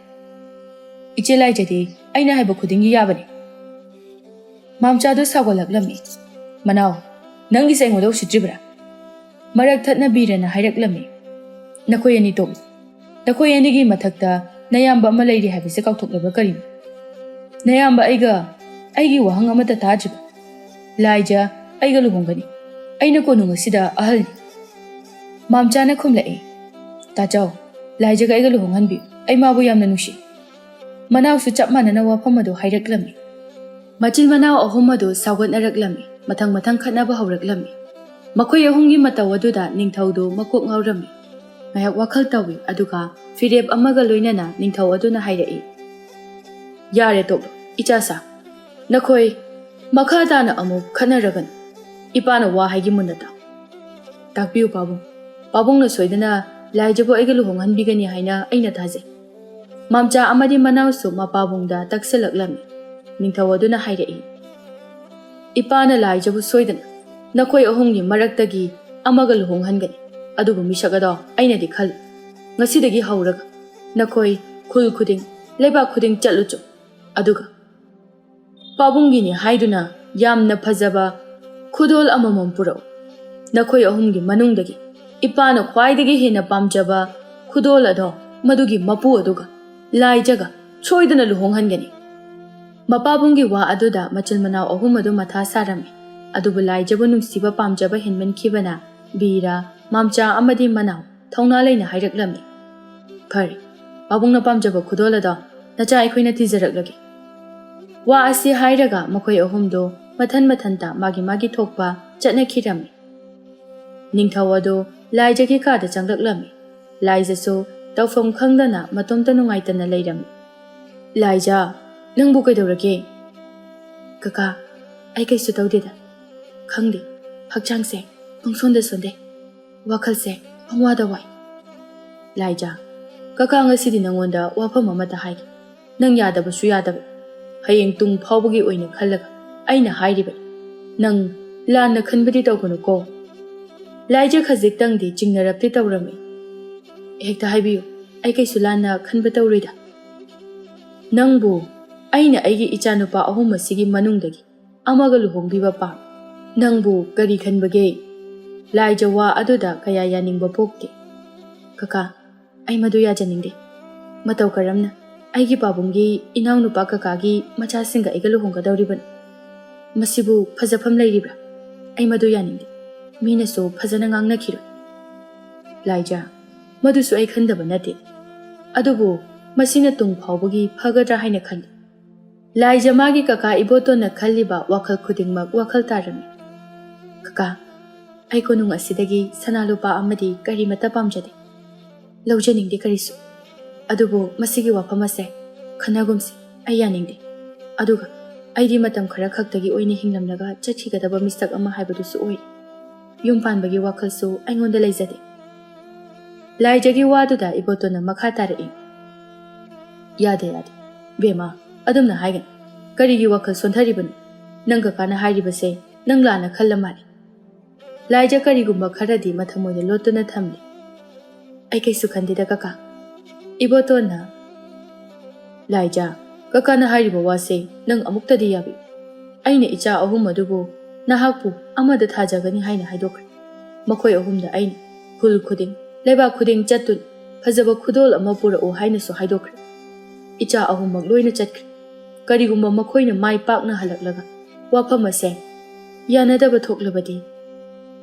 ꯏꯆꯦ ꯂꯥꯏꯖꯗꯤ ꯑꯩꯅ ꯍꯥꯏꯕ ꯈꯨꯗꯤꯡꯒꯤ ꯌꯥꯕꯅꯤ꯫" ꯃꯥꯝꯆꯥꯗꯨ ꯁꯥꯎꯒꯠꯂꯛꯂꯝꯃꯤ꯫ "ꯃꯅꯥꯎ, ꯅꯪꯒꯤꯁꯦ ꯑꯩꯉꯣꯟꯗ ꯎꯁꯤꯠꯇ꯭ꯔꯤꯕ꯭ꯔꯥ?" ꯃꯔꯛ ꯊꯠꯅ ꯕꯤꯔꯅ ꯍꯥꯏꯔꯛꯂꯝꯃꯤ, "ꯅꯈꯣꯏ ꯑꯅꯤ ꯇꯣꯛꯂꯨ꯫ ꯅꯈꯣꯏ ꯑꯅꯤꯒꯤ ꯃꯊꯛꯇ ꯅꯌꯥꯝꯕ ꯑꯃ ꯂꯩꯔꯤ ꯍꯥꯏꯕꯁꯦ ꯀꯥꯎꯊꯣꯛꯂꯕ꯭ꯔꯥ ꯀꯔꯤꯅꯣ? ꯅꯌꯥꯝꯕ ꯑꯩꯒ ꯑꯩꯒꯤ ꯋꯥꯍꯪ ꯑꯃꯠꯇ ꯇꯥꯗ꯭ꯔꯤꯕ? ꯂꯥꯏꯖ ꯑꯩꯒ ꯂꯨꯍꯣꯡꯒꯅꯤ꯫ ꯑꯩꯅ ꯀꯣꯅꯨꯡ ꯑꯁꯤꯗ ꯑꯍꯜꯅꯤ꯫" ꯃꯥꯝꯆꯥꯅ ꯈꯨꯝꯂꯛꯏ, "ꯇꯥꯆꯧ, ꯂꯥꯏꯖꯒ ꯑꯩꯒ ꯂꯨꯍꯣꯡꯍꯟꯕꯤꯌꯨ꯫ ꯑꯩ ꯃꯥꯕꯨ ꯌꯥꯝꯅ ꯅꯨꯡꯁꯤ꯫" ꯃꯅꯥꯎꯁꯨ ꯆꯞ ꯃꯥꯟꯅꯅ ꯋꯥꯐꯝ ꯑꯗꯨ ꯍꯥꯏꯔꯛꯂꯝꯃꯤ꯫ ꯃꯆꯤꯟ ꯃꯅꯥꯎ ꯑꯍꯨꯝ ꯑꯗꯨ ꯁꯥꯎꯒꯠꯅꯔꯛꯂꯝꯃꯤ꯫ ꯃꯊꯪ ꯃꯊꯪ ꯈꯠꯅꯕ ꯍꯧꯔꯛꯂꯝꯃꯤ꯫ ꯃꯈꯣꯏ ꯑꯍꯨꯝꯒꯤ ꯃꯇꯧ ꯑꯗꯨꯗ ꯅꯤꯡꯊꯧꯗꯨ ꯃꯀꯣꯛ ꯉꯥꯎꯔꯝꯃꯤ꯫ ꯉꯥꯏꯍꯥꯛ ꯋꯥꯈꯜ ꯇꯧꯏ, ꯑꯗꯨꯒ ꯐꯤꯔꯦꯞ ꯑꯃꯒ ꯂꯣꯏꯅꯅ ꯅꯤꯡꯊꯧ ꯑꯗꯨꯅ ꯍꯥꯏꯔꯛꯏ, "ꯌꯥꯔꯦ, ꯇꯣꯛꯂꯣ, ꯏꯆꯥꯁꯥ꯫ ꯅꯈꯣꯏ ꯃꯈꯥ ꯇꯥꯅ ꯑꯃꯨꯛ ꯈꯠꯅꯔꯒꯅꯨ꯫ ꯏꯄꯥꯅ ꯋꯥ ꯍꯥꯏꯒꯦ ꯃꯨꯟꯅ ꯇꯥꯎ꯫ ꯇꯥꯛꯄꯤꯌꯨ ꯄꯥꯕꯨꯡ꯫ ꯄꯥꯕꯨꯡꯅ ꯁꯣꯏꯗꯅ ꯂꯥꯏꯖꯕꯨ ꯑꯩꯒ ꯂꯨꯍꯣꯡꯍꯟꯕꯤꯒꯅꯤ ꯍꯥꯏꯅ ꯑꯩꯅ ꯊꯥꯖꯩ꯫" ꯃꯥꯝꯆꯥ ꯑꯃꯗꯤ ꯃꯅꯥꯎꯁꯨ ꯃꯄꯥꯕꯨꯡꯗ ꯇꯛꯁꯤꯜꯂꯛꯂꯝꯃꯤ꯫ ꯅꯤꯡꯊꯧ ꯑꯗꯨꯅ ꯍꯥꯏꯔꯛꯏ, "ꯏꯄꯥꯅ ꯂꯥꯏꯖꯕꯨ ꯁꯣꯏꯗꯅ ꯅꯈꯣꯏ ꯑꯍꯨꯝꯒꯤ ꯃꯔꯛꯇꯒꯤ ꯑꯃꯒ ꯂꯨꯍꯣꯡꯍꯟꯒꯅꯤ꯫ ꯑꯗꯨꯕꯨ ꯃꯤꯁꯛ ꯑꯗꯣ ꯑꯩꯅꯗꯤ ꯈꯜꯂꯤ꯫ ꯉꯁꯤꯗꯒꯤ ꯍꯧꯔꯒ ꯅꯈꯣꯏ ꯈꯨꯜ ꯈꯨꯗꯤꯡ ꯂꯩꯕꯥꯛ ꯈꯨꯗꯤꯡ ꯆꯠꯂꯨꯆꯣ꯫ ꯑꯗꯨꯒ ꯄꯥꯕꯨꯡꯒꯤꯅꯤ ꯍꯥꯏꯗꯨꯅ ꯌꯥꯝꯅ ꯐꯖꯕ ꯈꯨꯗꯣꯜ ꯑꯃꯃꯝ ꯄꯨꯔꯛꯎ꯫ ꯅꯈꯣꯏ ꯑꯍꯨꯝꯒꯤ ꯃꯅꯨꯡꯗꯒꯤ ꯏꯄꯥꯅ ꯈ꯭ꯋꯥꯏꯗꯒꯤ ꯍꯦꯟꯅ ꯄꯥꯝꯖꯕ ꯈꯨꯗꯣꯜ ꯑꯗꯣ ꯃꯗꯨꯒꯤ ꯃꯄꯨ ꯑꯗꯨꯒ ꯂꯥꯏꯖꯒ ꯁꯣꯏꯗꯅ ꯂꯨꯍꯣꯡꯍꯟꯒꯅꯤ꯫ ꯃꯄꯥꯕꯨꯡꯒꯤ ꯋꯥ ꯑꯗꯨꯗ ꯃꯆꯤꯟ ꯃꯅꯥꯎ ꯑꯍꯨꯝ ꯑꯗꯨ ꯃꯊꯥ ꯁꯥꯔꯝꯃꯤ꯫ ꯑꯗꯨꯕꯨ ꯂꯥꯏꯖꯕꯨ ꯅꯨꯡꯁꯤꯕ ꯄꯥꯝꯖꯕ ꯍꯦꯟꯃꯟꯈꯤꯕꯅ ꯕꯤꯔ, ꯃꯥꯝꯆꯥ ꯑꯃꯗꯤ ꯃꯅꯥꯎ ꯊꯧꯅꯥ ꯂꯩꯅ ꯍꯥꯏꯔꯛꯂꯝꯃꯤ, "ꯐꯔꯦ, ꯄꯥꯕꯨꯡꯅ ꯄꯥꯝꯖꯕ ꯈꯨꯗꯣꯜ ꯑꯗꯣ ꯅꯆꯥ ꯑꯩꯈꯣꯏꯅ ꯊꯤꯖꯔꯛꯂꯒꯦ"꯫ ꯋꯥ ꯑꯁꯤ ꯍꯥꯏꯔꯒ ꯃꯈꯣꯏ ꯑꯍꯨꯝꯗꯣ ꯃꯊꯟ ꯃꯊꯟꯇ ꯃꯥꯒꯤ ꯃꯥꯒꯤ ꯊꯣꯛꯄ ꯆꯠꯅꯈꯤꯔꯝꯃꯤ꯫ ꯅꯤꯡꯊꯧ ꯑꯗꯨ ꯂꯥꯏꯖꯒꯤ ꯀꯥꯗ ꯆꯪꯂꯛꯂꯝꯃꯤ꯫ ꯂꯥꯏꯖꯁꯨ ꯇꯧꯐꯝ ꯈꯪꯗꯅ ꯃꯇꯣꯝꯇ ꯅꯨꯡꯉꯥꯏꯇꯅ ꯂꯩꯔꯝꯃꯤ꯫ "ꯂꯥꯏꯖ, ꯅꯪꯕꯨ ꯀꯩꯗꯧꯔꯒꯦ?" "ꯀꯀꯥ, ꯑꯩ ꯀꯩꯁꯨ ꯇꯧꯗꯦꯗ꯫ ꯈꯪꯗꯦ, ꯍꯛꯆꯥꯡꯁꯦ ꯄꯪꯁꯣꯟꯗ ꯁꯣꯟꯗꯦ, ꯋꯥꯈꯜꯁꯦ ꯄꯪꯋꯥꯗ ꯋꯥꯏ"꯫ "ꯂꯥꯏꯖ, ꯀꯀꯥ ꯉꯁꯤꯗꯤ ꯅꯪꯉꯣꯟꯗ ꯋꯥꯐꯝ ꯑꯃꯇ ꯍꯥꯏꯒꯦ꯫ ꯅꯪ ꯌꯥꯗꯕꯁꯨ ꯌꯥꯗꯕ꯫ ꯍꯌꯦꯡ ꯇꯨꯡ ꯐꯥꯎꯕꯒꯤ ꯑꯣꯏꯅ ꯈꯜꯂꯒ ꯑꯩꯅ ꯍꯥꯏꯔꯤꯕꯅꯤ꯫ ꯅꯪ ꯂꯥꯟꯅ ꯈꯟꯕꯗꯤ ꯇꯧꯒꯅꯨꯀꯣ"꯫ ꯂꯥꯏꯖ ꯈꯖꯤꯛꯇꯪꯗꯤ ꯆꯤꯡꯅꯔꯞꯇꯤ ꯇꯧꯔꯝꯃꯤ꯫ "ꯍꯦꯛꯇ ꯍꯥꯏꯕꯤꯌꯨ, ꯑꯩ ꯀꯩꯁꯨ ꯂꯥꯟꯅ ꯈꯟꯕ ꯇꯧꯔꯣꯏꯗ꯫ ꯅꯪꯕꯨ ꯑꯩꯅ ꯑꯩꯒꯤ ꯏꯆꯥꯅꯨꯄꯥ ꯑꯍꯨꯝ ꯑꯁꯤꯒꯤ ꯃꯅꯨꯡꯗꯒꯤ ꯑꯃꯒ ꯂꯨꯍꯣꯡꯕꯤꯕ ꯄꯥꯝꯃꯤ꯫ ꯅꯪꯕꯨ ꯀꯔꯤ ꯈꯟꯕꯒꯦ?" ꯂꯥꯏꯖ ꯋꯥ ꯑꯗꯨꯗ ꯀꯌꯥ ꯌꯥꯅꯤꯡꯕ ꯄꯣꯛꯇꯦ꯫ "ꯀꯀꯥ, ꯑꯩ ꯃꯗꯨ ꯌꯥꯖꯅꯤꯡꯗꯦ꯫ ꯃꯇꯧ ꯀꯔꯝꯅ ꯑꯩꯒꯤ ꯄꯥꯕꯨꯡꯒꯤ ꯏꯅꯥꯎꯅꯨꯄꯥ ꯀꯀꯥꯒꯤ ꯃꯆꯥꯁꯤꯡꯒ ꯑꯩꯒ ꯂꯨꯍꯣꯡꯒꯗꯧꯔꯤꯕꯅꯣ? ꯃꯁꯤꯕꯨ ꯐꯖꯐꯝ ꯂꯩꯔꯤꯕ꯭ꯔꯥ? ꯑꯩ ꯃꯗꯨ ꯌꯥꯅꯤꯡꯗꯦ꯫ ꯃꯤꯅꯁꯨ ꯐꯖꯅ ꯉꯥꯡꯅꯈꯤꯔꯣꯏ"꯫ "ꯂꯥꯏꯖ, ꯃꯗꯨꯁꯨ ꯑꯩ ꯈꯟꯗꯕ ꯅꯠꯇꯦ꯫ ꯑꯗꯨꯕꯨ ꯃꯁꯤꯅ ꯇꯨꯡ ꯐꯥꯎꯕꯒꯤ ꯐꯒꯗ꯭ꯔꯥ ꯍꯥꯏꯅ ꯈꯜꯂꯤ"꯫ ꯂꯥꯏꯖ ꯃꯥꯒꯤ ꯀꯀꯥ ꯏꯕꯣꯇꯣꯟꯅ ꯈꯜꯂꯤꯕ ꯋꯥꯈꯜ ꯈꯨꯗꯤꯡꯃꯛ ꯋꯥꯈꯜ ꯇꯥꯔꯝꯃꯤ꯫ "ꯀꯀꯥ, ꯑꯩ ꯀꯣꯅꯨꯡ ꯑꯁꯤꯗꯒꯤ ꯁꯅꯥ ꯂꯨꯄꯥ ꯑꯃꯗꯤ ꯀꯔꯤꯃꯠꯇ ꯄꯥꯝꯖꯗꯦ꯫ ꯂꯧꯖꯅꯤꯡꯗꯦ ꯀꯔꯤꯁꯨ꯫ ꯑꯗꯨꯕꯨ ꯃꯁꯤꯒꯤ ꯋꯥꯐꯝ ꯑꯁꯦ ꯈꯟꯅꯒꯨꯝꯁꯤ, ꯑꯩ ꯌꯥꯅꯤꯡꯗꯦ꯫ ꯑꯗꯨꯒ ꯑꯩꯗꯤ ꯃꯇꯝ ꯈꯔ ꯈꯛꯇꯒꯤ ꯑꯣꯏꯅ ꯍꯤꯡꯂꯝꯂꯒ ꯆꯠꯈꯤꯒꯗꯕ ꯃꯤꯁꯛ ꯑꯃ ꯍꯥꯏꯕꯗꯨꯁꯨ ꯑꯣꯏꯔꯦ꯫ ꯌꯨꯝ ꯄꯥꯟꯕꯒꯤ ꯋꯥꯈꯜꯁꯨ ꯑꯩꯉꯣꯟꯗ ꯂꯩꯖꯗꯦ"꯫ ꯂꯥꯏꯖꯒꯤ ꯋꯥꯗꯨꯗ ꯏꯕꯣꯇꯣꯟꯅ ꯃꯈꯥ ꯇꯥꯔꯛꯏ꯫ "ꯌꯥꯗꯦ, ꯌꯥꯗꯦ꯫ ꯕꯦꯝꯃ, ꯑꯗꯨꯝꯅ ꯍꯥꯏꯒꯅꯨ꯫ ꯀꯔꯤꯒꯤ ꯋꯥꯈꯜ ꯁꯣꯟꯊꯔꯤꯕꯅꯣ? ꯅꯪ ꯀꯀꯥꯅ ꯍꯥꯏꯔꯤꯕꯁꯦ ꯅꯪ ꯂꯥꯟꯅ ꯈꯜꯂ ꯃꯥꯜꯂꯦ"꯫ ꯂꯥꯏꯖ ꯀꯔꯤꯒꯨꯝꯕ ꯈꯔꯗꯤ ꯃꯊꯃꯣꯏꯗ ꯂꯣꯠꯇꯨꯅ ꯊꯝꯂꯤ꯫ "ꯑꯩ ꯀꯩꯁꯨ ꯈꯟꯗꯦꯗ ꯀꯀꯥ"꯫ ꯏꯕꯣꯇꯣꯟꯅ "ꯂꯥꯏꯖꯥ, ꯀꯀꯥꯅ ꯍꯥꯏꯔꯤꯕ ꯋꯥꯁꯦ ꯅꯪ ꯑꯃꯨꯛꯇꯗꯤ ꯌꯥꯕꯤꯌꯨ꯫ ꯑꯩꯅ ꯏꯆꯥ ꯑꯍꯨꯝ ꯑꯗꯨꯕꯨ ꯅꯍꯥꯛꯄꯨ ꯑꯃꯗ ꯊꯥꯖꯒꯅꯤ ꯍꯥꯏꯅ ꯍꯥꯏꯗꯣꯛꯈ꯭ꯔꯦ꯫ ꯃꯈꯣꯏ ꯑꯍꯨꯝꯗ ꯑꯩꯅ ꯈꯨꯜ ꯈꯨꯗꯤꯡ, ꯂꯩꯕꯥꯛ ꯈꯨꯗꯤꯡ ꯆꯠꯇꯨꯅ ꯐꯖꯕ ꯈꯨꯗꯣꯜ ꯑꯃ ꯄꯨꯔꯛꯎ ꯍꯥꯏꯅꯁꯨ ꯍꯥꯏꯗꯣꯛꯈ꯭ꯔꯦ꯫ ꯏꯆꯥ ꯑꯍꯨꯝꯃꯛ ꯂꯣꯏꯅ ꯆꯠꯈ꯭ꯔꯦ꯫ ꯀꯔꯤꯒꯨꯝꯕ ꯃꯈꯣꯏꯅ ꯃꯥꯏ ꯄꯥꯛꯅ ꯍꯜꯂꯛꯂꯒ ꯋꯥꯐꯝ ꯑꯁꯦ ꯌꯥꯅꯗꯕ ꯊꯣꯛꯂꯕꯗꯤ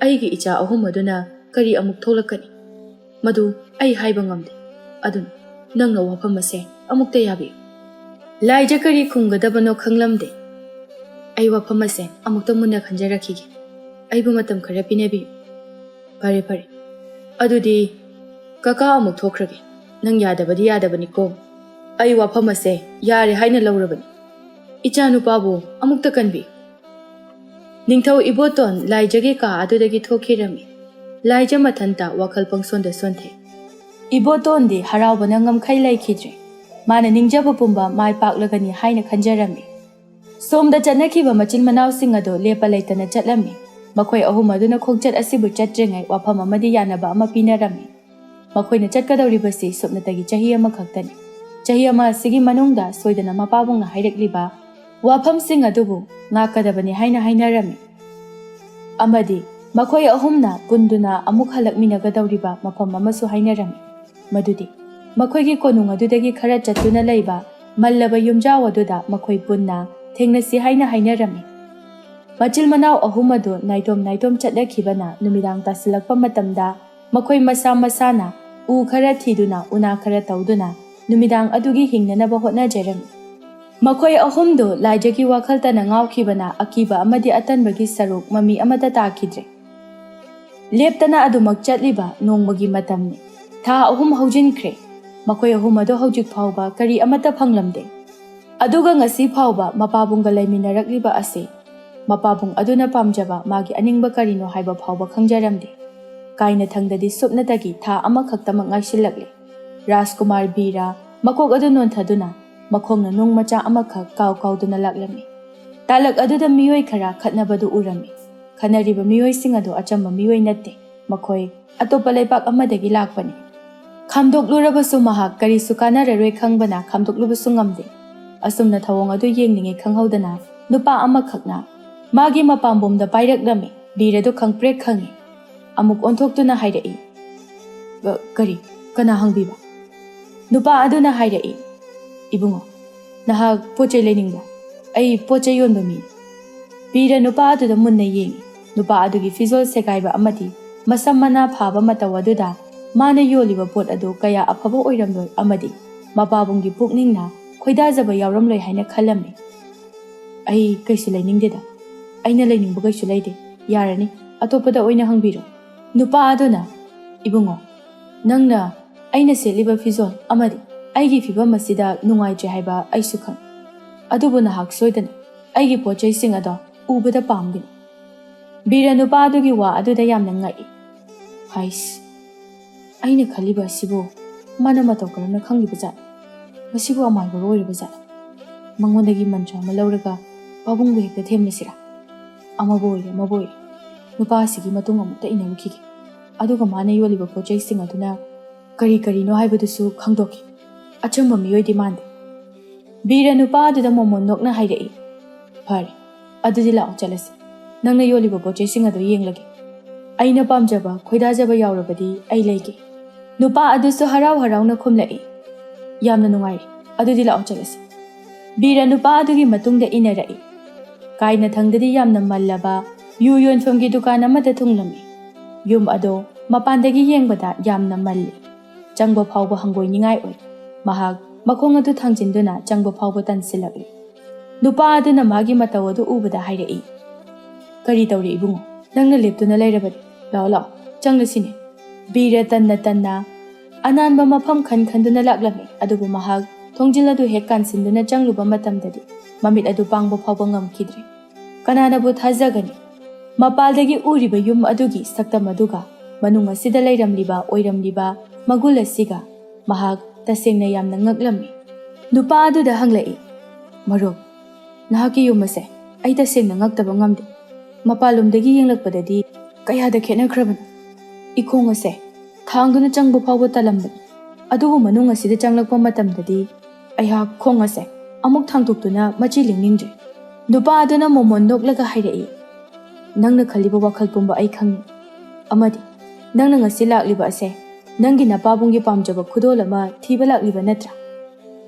ꯑꯩꯒꯤ ꯏꯆꯥ ꯑꯍꯨꯝ ꯑꯗꯨꯅ ꯀꯔꯤ ꯑꯃꯨꯛ ꯊꯣꯛꯂꯛꯀꯅꯤ? ꯃꯗꯨ ꯑꯩ ꯍꯥꯏꯕ ꯉꯝꯗꯦ꯫ ꯑꯗꯨꯅ ꯅꯪꯅ ꯋꯥꯐꯝ ꯑꯁꯦ ꯑꯃꯨꯛꯇ ꯌꯥꯕꯤꯌꯨ꯫" ꯂꯥꯏꯖ ꯀꯔꯤ ꯈꯨꯝꯒꯗꯕꯅꯣ ꯈꯪꯂꯝꯗꯦ꯫ "ꯑꯩ ꯋꯥꯐꯝ ꯑꯁꯦ ꯑꯃꯨꯛꯇ ꯃꯨꯟꯅ ꯈꯟꯖꯔꯛꯈꯤꯒꯦ꯫ ꯑꯩꯕꯨ ꯃꯇꯝ ꯈꯔ ꯄꯤꯅꯕꯤꯌꯨ꯫" "ꯐꯔꯦ, ꯐꯔꯦ꯫ ꯑꯗꯨꯗꯤ ꯀꯀꯥ ꯑꯃꯨꯛ ꯊꯣꯛꯈ꯭ꯔꯒꯦ꯫ ꯅꯪ ꯌꯥꯗꯕꯗꯤ ꯌꯥꯗꯕꯅꯤꯀꯣ꯫ ꯑꯩ ꯋꯥꯐꯝ ꯑꯁꯦ ꯌꯥꯔꯦ ꯍꯥꯏꯅ ꯂꯧꯔꯕꯅꯤ꯫ ꯏꯆꯥ ꯅꯨꯄꯥꯕꯨ ꯑꯃꯨꯛꯇ ꯀꯟꯕꯤꯌꯨ꯫" ꯅꯤꯡꯊꯧ ꯏꯕꯣꯇꯣꯟ ꯂꯥꯏꯖꯒꯤ ꯀꯥ ꯑꯗꯨꯗꯒꯤ ꯊꯣꯛꯈꯤꯔꯝꯃꯤ꯫ ꯂꯥꯏꯖ ꯃꯊꯟꯇ ꯋꯥꯈꯜ ꯄꯪꯁꯣꯟꯗ ꯁꯣꯟꯊꯩ꯫ ꯏꯕꯣꯇꯣꯟꯗꯤ ꯍꯔꯥꯎꯕꯅ ꯉꯝꯈꯩ ꯂꯩꯈꯤꯗ꯭ꯔꯦ꯫ ꯃꯥꯅ ꯅꯤꯡꯖꯕ ꯄꯨꯝꯕ ꯃꯥꯏ ꯄꯥꯛꯂꯒꯅꯤ ꯍꯥꯏꯅ ꯈꯟꯖꯔꯝꯃꯤ꯫ ꯁꯣꯝꯗ ꯆꯠꯅꯈꯤꯕ ꯃꯆꯤꯟ ꯃꯅꯥꯎꯁꯤꯡ ꯑꯗꯨ ꯂꯦꯞꯄ ꯂꯩꯇꯅ ꯆꯠꯂꯝꯃꯤ꯫ ꯃꯈꯣꯏ ꯑꯍꯨꯝ ꯑꯗꯨꯅ ꯈꯣꯡꯆꯠ ꯑꯁꯤꯕꯨ ꯆꯠꯇ꯭ꯔꯤꯉꯩ ꯋꯥꯐꯝ ꯑꯃꯗꯤ ꯌꯥꯅꯕ ꯑꯃ ꯄꯤꯅꯔꯝꯃꯤ꯫ ꯃꯈꯣꯏꯅ ꯆꯠꯀꯗꯧꯔꯤꯕꯁꯤ ꯁꯨꯞꯅꯇꯒꯤ ꯆꯍꯤ ꯑꯃꯈꯛꯇꯅꯤ꯫ ꯆꯍꯤ ꯑꯃ ꯑꯁꯤꯒꯤ ꯃꯅꯨꯡꯗ ꯁꯣꯏꯗꯅ ꯃꯄꯥꯕꯨꯡꯅ ꯍꯥꯏꯔꯛꯂꯤꯕ ꯋꯥꯐꯝꯁꯤꯡ ꯑꯗꯨꯕꯨ ꯉꯥꯛꯀꯗꯕꯅꯤ ꯍꯥꯏꯅ ꯍꯥꯏꯅꯔꯝꯃꯤ꯫ ꯑꯃꯗꯤ ꯃꯈꯣꯏ ꯑꯍꯨꯝꯅ ꯄꯨꯟꯗꯨꯅ ꯑꯃꯨꯛ ꯍꯜꯂꯛꯃꯤꯟꯅꯒꯗꯧꯔꯤꯕ ꯃꯐꯝ ꯑꯃꯁꯨ ꯍꯥꯏꯅꯔꯝꯃꯤ, ꯃꯗꯨꯗꯤ ꯃꯈꯣꯏꯒꯤ ꯀꯣꯅꯨꯡ ꯑꯗꯨꯗꯒꯤ ꯈꯔ ꯆꯠꯇꯨꯅ ꯂꯩꯕ ꯃꯜꯂꯕ ꯌꯨꯝꯖꯥꯎ ꯑꯗꯨꯗ ꯃꯈꯣꯏ ꯄꯨꯟꯅ ꯊꯦꯡꯅꯁꯤ ꯍꯥꯏꯅ ꯍꯥꯏꯅꯔꯝꯃꯤ꯫ ꯃꯆꯤꯜ ꯃꯅꯥꯎ ꯑꯍꯨꯝ ꯑꯗꯨ ꯅꯥꯏꯇꯣꯝ ꯅꯥꯏꯇꯣꯝ ꯆꯠꯅꯈꯤꯕꯅ ꯅꯨꯃꯤꯗꯥꯡ ꯇꯥꯁꯤꯜꯂꯛꯄ ꯃꯇꯝꯗ ꯃꯈꯣꯏ ꯃꯁꯥ ꯃꯁꯥꯅ ꯎ ꯈꯔ ꯊꯤꯗꯨꯅ, ꯎꯅꯥ ꯈꯔ ꯇꯧꯗꯨꯅ ꯅꯨꯃꯤꯗꯥꯡ ꯑꯗꯨꯒꯤ ꯍꯤꯡꯅꯅꯕ ꯍꯣꯠꯅꯖꯔꯝꯃꯤ꯫ ꯃꯈꯣꯏ ꯑꯍꯨꯝꯗꯨ ꯂꯥꯏꯖꯒꯤ ꯋꯥꯈꯜꯇꯅ ꯉꯥꯎꯈꯤꯕꯅ ꯑꯀꯤꯕ ꯑꯃꯗꯤ ꯑꯇꯟꯕꯒꯤ ꯁꯔꯨꯛ ꯃꯃꯤ ꯑꯃꯠꯇ ꯇꯥꯈꯤꯗ꯭ꯔꯦ꯫ ꯂꯦꯞꯇꯅ ꯑꯗꯨꯃꯛ ꯆꯠꯂꯤꯕ ꯅꯣꯡꯃꯒꯤ ꯃꯇꯝꯅꯤ꯫ ꯊꯥ ꯑꯍꯨꯝ ꯍꯧꯖꯤꯟꯈ꯭ꯔꯦ꯫ ꯃꯈꯣꯏ ꯑꯍꯨꯝ ꯑꯗꯨ ꯍꯧꯖꯤꯛ ꯐꯥꯎꯕ ꯀꯔꯤ ꯑꯃꯠꯇ ꯐꯪꯂꯝꯗꯦ꯫ ꯑꯗꯨꯒ ꯉꯁꯤ ꯐꯥꯎꯕ ꯃꯄꯥꯕꯨꯡꯒ ꯂꯩꯃꯤꯟꯅꯔꯛꯂꯤꯕ ꯑꯁꯤ ꯃꯄꯥꯕꯨꯡ ꯑꯗꯨꯅ ꯄꯥꯝꯖꯕ ꯃꯥꯒꯤ ꯑꯅꯤꯡꯕ ꯀꯔꯤꯅꯣ ꯍꯥꯏꯕ ꯐꯥꯎꯕ ꯈꯪꯖꯔꯝꯗꯦ꯫ ꯀꯥꯏꯅꯊꯪꯗꯗꯤ ꯁꯨꯞꯅꯇꯒꯤ ꯊꯥ ꯑꯃꯈꯛꯇꯃꯛ ꯉꯥꯏꯁꯤꯜꯂꯛꯂꯦ꯫ ꯔꯥꯖꯀꯨꯃꯥꯔ ꯕꯤꯔ ꯃꯀꯣꯛ ꯑꯗꯨ ꯅꯣꯟꯊꯗꯨꯅ ꯃꯈꯣꯡꯅ ꯅꯨꯡ ꯃꯆꯥ ꯑꯃꯈꯛ ꯀꯥꯎ ꯀꯥꯎꯗꯨꯅ ꯂꯥꯛꯂꯝꯃꯤ꯫ ꯇꯥꯂꯛ ꯑꯗꯨꯗ ꯃꯤꯑꯣꯏ ꯈꯔ ꯈꯠꯅꯕꯗꯨ ꯎꯔꯝꯃꯤ꯫ ꯈꯠꯅꯔꯤꯕ ꯃꯤꯑꯣꯏꯁꯤꯡ ꯑꯗꯨ ꯑꯆꯝꯕ ꯃꯤꯑꯣꯏ ꯅꯠꯇꯦ꯫ ꯃꯈꯣꯏ ꯑꯇꯣꯞꯄ ꯂꯩꯕꯥꯛ ꯑꯃꯗꯒꯤ ꯂꯥꯛꯄꯅꯤ꯫ ꯈꯥꯝꯗꯣꯛꯂꯨꯔꯕꯁꯨ ꯃꯍꯥꯛ ꯀꯔꯤꯁꯨ ꯀꯥꯟꯅꯔꯔꯣꯏ ꯈꯪꯕꯅ ꯈꯥꯝꯗꯣꯛꯂꯨꯕꯁꯨ ꯉꯝꯗꯦ꯫ ꯑꯁꯨꯝꯅ ꯊꯧꯑꯣꯡ ꯑꯗꯨ ꯌꯦꯡꯂꯤꯉꯩ ꯈꯪꯍꯧꯗꯅ ꯅꯨꯄꯥ ꯑꯃꯈꯛꯅ ꯃꯥꯒꯤ ꯃꯄꯥꯝꯕꯣꯝꯗ ꯄꯥꯏꯔꯛꯂꯝꯃꯤ꯫ ꯕꯤꯔ ꯑꯗꯨ ꯈꯪꯄ꯭ꯔꯦꯛ ꯈꯪꯉꯤ꯫ ꯑꯃꯨꯛ ꯑꯣꯟꯊꯣꯛꯇꯨꯅ ꯍꯥꯏꯔꯛꯏ, "ꯀ-, ꯀꯔꯤ? ꯀꯅꯥ ꯍꯪꯕꯤꯕ?" ꯅꯨꯄꯥ ꯑꯗꯨꯅ ꯍꯥꯏꯔꯛꯏ, "ꯏꯕꯨꯡꯉꯣ, ꯅꯍꯥꯛ ꯄꯣꯠ ꯆꯩ ꯂꯩꯅꯤꯡꯕ꯭ꯔꯥ? ꯑꯩ ꯄꯣꯠ ꯆꯩ ꯌꯣꯟꯕ ꯃꯤꯅꯤ꯫" ꯕꯤꯔ ꯅꯨꯄꯥ ꯑꯗꯨꯗ ꯃꯨꯟꯅ ꯌꯦꯡꯉꯤ꯫ ꯅꯨꯄꯥ ꯑꯗꯨꯒꯤ ꯐꯤꯖꯣꯜ ꯁꯦꯒꯥꯏꯕ ꯑꯃꯗꯤ ꯃꯁꯝ ꯃꯅꯥ ꯐꯥꯕ ꯃꯇꯧ ꯑꯗꯨꯗ ꯃꯥꯅ ꯌꯣꯜꯂꯤꯕ ꯄꯣꯠ ꯑꯗꯨ ꯀꯌꯥ ꯑꯐꯕ ꯑꯣꯏꯔꯝꯂꯣꯏ ꯑꯃꯗꯤ ꯃꯄꯥꯕꯨꯡꯒꯤ ꯄꯨꯛꯅꯤꯡꯅ ꯈꯣꯏꯗꯥꯖꯕ ꯌꯥꯎꯔꯝꯂꯣꯏ ꯍꯥꯏꯅ ꯈꯜꯂꯝꯃꯤ꯫ "ꯑꯩ ꯀꯩꯁꯨ ꯂꯩꯅꯤꯡꯗꯦꯗ꯫ ꯑꯩꯅ ꯂꯩꯅꯤꯡꯕ ꯀꯩꯁꯨ ꯂꯩꯇꯦ꯫ ꯌꯥꯔꯅꯤ, ꯑꯇꯣꯞꯄꯗ ꯑꯣꯏꯅ ꯍꯪꯕꯤꯔꯣ꯫" ꯅꯨꯄꯥ ꯑꯗꯨꯅ, "ꯏꯕꯨꯡꯉꯣ, ꯅꯪꯅ ꯑꯩꯅ ꯁꯦꯠꯂꯤꯕ ꯐꯤꯖꯣꯜ ꯑꯃꯗꯤ ꯑꯩꯒꯤ ꯐꯤꯕꯝ ꯑꯁꯤꯗ ꯅꯨꯡꯉꯥꯏꯇ꯭ꯔꯦ ꯍꯥꯏꯕ ꯑꯩꯁꯨ ꯈꯪꯏ꯫ ꯑꯗꯨꯕꯨ ꯅꯍꯥꯛ ꯁꯣꯏꯗꯅ ꯑꯩꯒꯤ ꯄꯣꯠ ꯆꯩꯁꯤꯡ ꯑꯗꯣ ꯎꯕꯗ ꯄꯥꯝꯒꯅꯤ꯫" ꯕꯤꯔ ꯅꯨꯄꯥ ꯑꯗꯨꯒꯤ ꯋꯥ ꯑꯗꯨꯗ ꯌꯥꯝꯅ ꯉꯛꯏ꯫ "ꯍꯥꯏꯁ, ꯑꯩꯅ ꯈꯜꯂꯤꯕ ꯑꯁꯤꯕꯨ ꯃꯥꯅ ꯃꯇꯧ ꯀꯔꯝꯅ ꯈꯪꯂꯤꯕ ꯖꯥꯠꯅꯣ? ꯃꯁꯤꯕꯨ ꯑꯃꯥꯏꯕꯔꯣ ꯑꯣꯏꯔꯕ ꯖꯥꯠꯂꯣ? ꯃꯉꯣꯟꯗꯒꯤ ꯃꯟꯇ꯭ꯔ ꯑꯃ ꯂꯧꯔꯒ ꯄꯥꯕꯨꯡꯕꯨ ꯍꯦꯛꯇ ꯊꯦꯝꯂꯁꯤꯔꯥ? ꯑꯃꯕꯨ ꯑꯣꯏꯔꯦ, ꯑꯃꯕꯨ ꯑꯣꯏꯔꯦ, ꯅꯨꯄꯥ ꯑꯁꯤꯒꯤ ꯃꯇꯨꯡ ꯑꯃꯨꯛꯇ ꯏꯟꯅꯔꯨꯈꯤꯒꯦ꯫ ꯑꯗꯨꯒ ꯃꯥꯅ ꯌꯣꯜꯂꯤꯕ ꯄꯣꯠ ꯆꯩꯁꯤꯡ ꯑꯗꯨꯅ ꯀꯔꯤ ꯀꯔꯤꯅꯣ ꯍꯥꯏꯕꯗꯨꯁꯨ ꯈꯪꯗꯣꯛꯀꯦ꯫ ꯑꯆꯝꯕ ꯃꯤꯑꯣꯏꯗꯤ ꯃꯥꯟꯗꯦ꯫" ꯕꯤꯔ ꯅꯨꯄꯥ ꯑꯗꯨꯗ ꯃꯣꯃꯣꯟ ꯅꯣꯛꯅ ꯍꯥꯏꯔꯛꯏ, "ꯐꯔꯦ, ꯑꯗꯨꯗꯤ ꯂꯥꯛꯑꯣ ꯆꯠꯂꯁꯤ꯫ ꯅꯪꯅ ꯌꯣꯜꯂꯤꯕ ꯄꯣꯠ ꯆꯩꯁꯤꯡ ꯑꯗꯨ ꯌꯦꯡꯂꯒꯦ꯫ ꯑꯩꯅ ꯄꯥꯝꯖꯕ, ꯈꯣꯏꯗꯥꯖꯕ ꯌꯥꯎꯔꯕꯗꯤ ꯑꯩ ꯂꯩꯒꯦ꯫" ꯅꯨꯄꯥ ꯑꯗꯨꯁꯨ ꯍꯔꯥꯎ ꯍꯔꯥꯎꯅ ꯈꯨꯝꯂꯛꯏ, "ꯌꯥꯝꯅ ꯅꯨꯡꯉꯥꯏꯔꯦ꯫ ꯑꯗꯨꯗꯤ ꯂꯥꯛꯑꯣ ꯆꯠꯂꯁꯤ꯫" ꯕꯤꯔ ꯅꯨꯄꯥ ꯑꯗꯨꯒꯤ ꯃꯇꯨꯡꯗ ꯏꯟꯅꯔꯛꯏ꯫ ꯀꯥꯏꯅꯊꯪꯗꯗꯤ ꯌꯥꯝꯅ ꯃꯜꯂꯕ ꯌꯨ ꯌꯣꯟꯐꯝꯒꯤ ꯗꯨꯀꯥꯟ ꯑꯃꯗ ꯊꯨꯡꯂꯝꯃꯤ꯫ ꯌꯨꯝ ꯑꯗꯣ ꯃꯄꯥꯟꯗꯒꯤ ꯌꯦꯡꯕꯗ ꯌꯥꯝꯅ ꯃꯜꯂꯤ꯫ ꯆꯪꯕ ꯐꯥꯎꯕ ꯍꯪꯒꯣꯏꯅꯤꯡꯉꯥꯏ ꯑꯣꯏ꯫ ꯃꯍꯥꯛ ꯃꯈꯣꯡ ꯑꯗꯨ ꯊꯥꯡꯖꯤꯟꯗꯨꯅ ꯆꯪꯕ ꯐꯥꯎꯕ ꯇꯟꯁꯤꯜꯂꯛꯂꯤ꯫ ꯅꯨꯄꯥ ꯑꯗꯨꯅ ꯃꯥꯒꯤ ꯃꯇꯧ ꯑꯗꯨ ꯎꯕꯗ ꯍꯥꯏꯔꯛꯏ, "ꯀꯔꯤ ꯇꯧꯔꯤ ꯏꯕꯨꯡꯉꯣ? ꯅꯪꯅ ꯂꯦꯞꯇꯨꯅ ꯂꯩꯔꯕꯗꯤ꯫ ꯂꯥꯛꯑꯣ, ꯂꯥꯛꯑꯣ, ꯆꯪꯂꯁꯤꯅꯦ꯫" ꯕꯤꯔ ꯇꯟꯅ ꯇꯟꯅ ꯑꯅꯥꯟꯕ ꯃꯐꯝ ꯈꯟ ꯈꯟꯗꯨꯅ ꯂꯥꯛꯂꯝꯃꯤ꯫ ꯑꯗꯨꯕꯨ ꯃꯍꯥꯛ ꯊꯣꯡꯖꯤꯜ ꯑꯗꯨ ꯍꯦꯛ ꯀꯥꯟꯁꯤꯟꯗꯨꯅ ꯆꯪꯂꯨꯕ ꯃꯇꯝꯗꯗꯤ ꯃꯃꯤꯠ ꯑꯗꯨ ꯄꯥꯡꯕ ꯐꯥꯎꯕ ꯉꯝꯈꯤꯗ꯭ꯔꯦ꯫ ꯀꯅꯥꯅꯕꯨ ꯊꯥꯖꯒꯅꯤ? ꯃꯄꯥꯜꯗꯒꯤ ꯎꯔꯤꯕ ꯌꯨꯝ ꯑꯗꯨꯒꯤ ꯁꯛꯇꯝ ꯑꯗꯨꯒ ꯃꯅꯨꯡ ꯑꯁꯤꯗ ꯂꯩꯔꯝꯂꯤꯕ ꯑꯣꯏꯔꯝꯂꯤꯕ ꯃꯒꯨꯟ ꯑꯁꯤꯒ ꯃꯍꯥꯛ ꯇꯁꯦꯡꯅ ꯌꯥꯝꯅ ꯉꯛꯂꯝꯃꯤ꯫ ꯅꯨꯄꯥ ꯑꯗꯨꯗ ꯍꯪꯂꯛꯏ, "ꯃꯔꯨꯞ, ꯅꯍꯥꯛꯀꯤ ꯌꯨꯝ ꯑꯁꯦ ꯑꯩ ꯇꯁꯦꯡꯅ ꯉꯛꯇꯕ ꯉꯝꯗꯦ꯫ ꯃꯄꯥꯟꯂꯣꯝꯗꯒꯤ ꯌꯦꯡꯂꯛꯄꯗꯗꯤ ꯀꯌꯥꯗ ꯈꯦꯠꯅꯈ꯭ꯔꯕꯅꯣ? ꯏꯈꯣꯡ ꯑꯁꯦ ꯊꯥꯡꯗꯨꯅ ꯆꯪꯕ ꯐꯥꯎꯕ ꯇꯜꯂꯝꯕꯅꯤ꯫ ꯑꯗꯨꯕꯨ ꯃꯅꯨꯡ ꯑꯁꯤꯗ ꯆꯪꯂꯛꯄ ꯃꯇꯝꯗꯗꯤ ꯑꯩꯍꯥꯛ ꯈꯣꯡ ꯑꯁꯦ ꯑꯃꯨꯛ ꯊꯥꯡꯗꯣꯛꯇꯨꯅ ꯃꯆꯤ ꯂꯦꯡꯅꯤꯡꯗ꯭ꯔꯦ꯫ ꯅꯨꯄꯥ ꯑꯗꯨꯅ ꯃꯣꯃꯣꯟ ꯅꯣꯛꯂꯒ ꯍꯥꯏꯔꯛꯏ, "ꯅꯪꯅ ꯈꯜꯂꯤꯕ ꯋꯥꯈꯜ ꯄꯨꯝꯕ ꯑꯩ ꯈꯪꯏ꯫ ꯑꯃꯗꯤ ꯅꯪꯅ ꯉꯁꯤ ꯂꯥꯛꯂꯤꯕ ꯑꯁꯦ ꯅꯪꯒꯤ ꯅꯄꯥꯕꯨꯡꯒꯤ ꯄꯥꯝꯖꯕ ꯈꯨꯗꯣꯜ ꯑꯃ ꯊꯤꯕ ꯂꯥꯛꯂꯤꯕ ꯅꯠꯇ꯭ꯔꯥ?"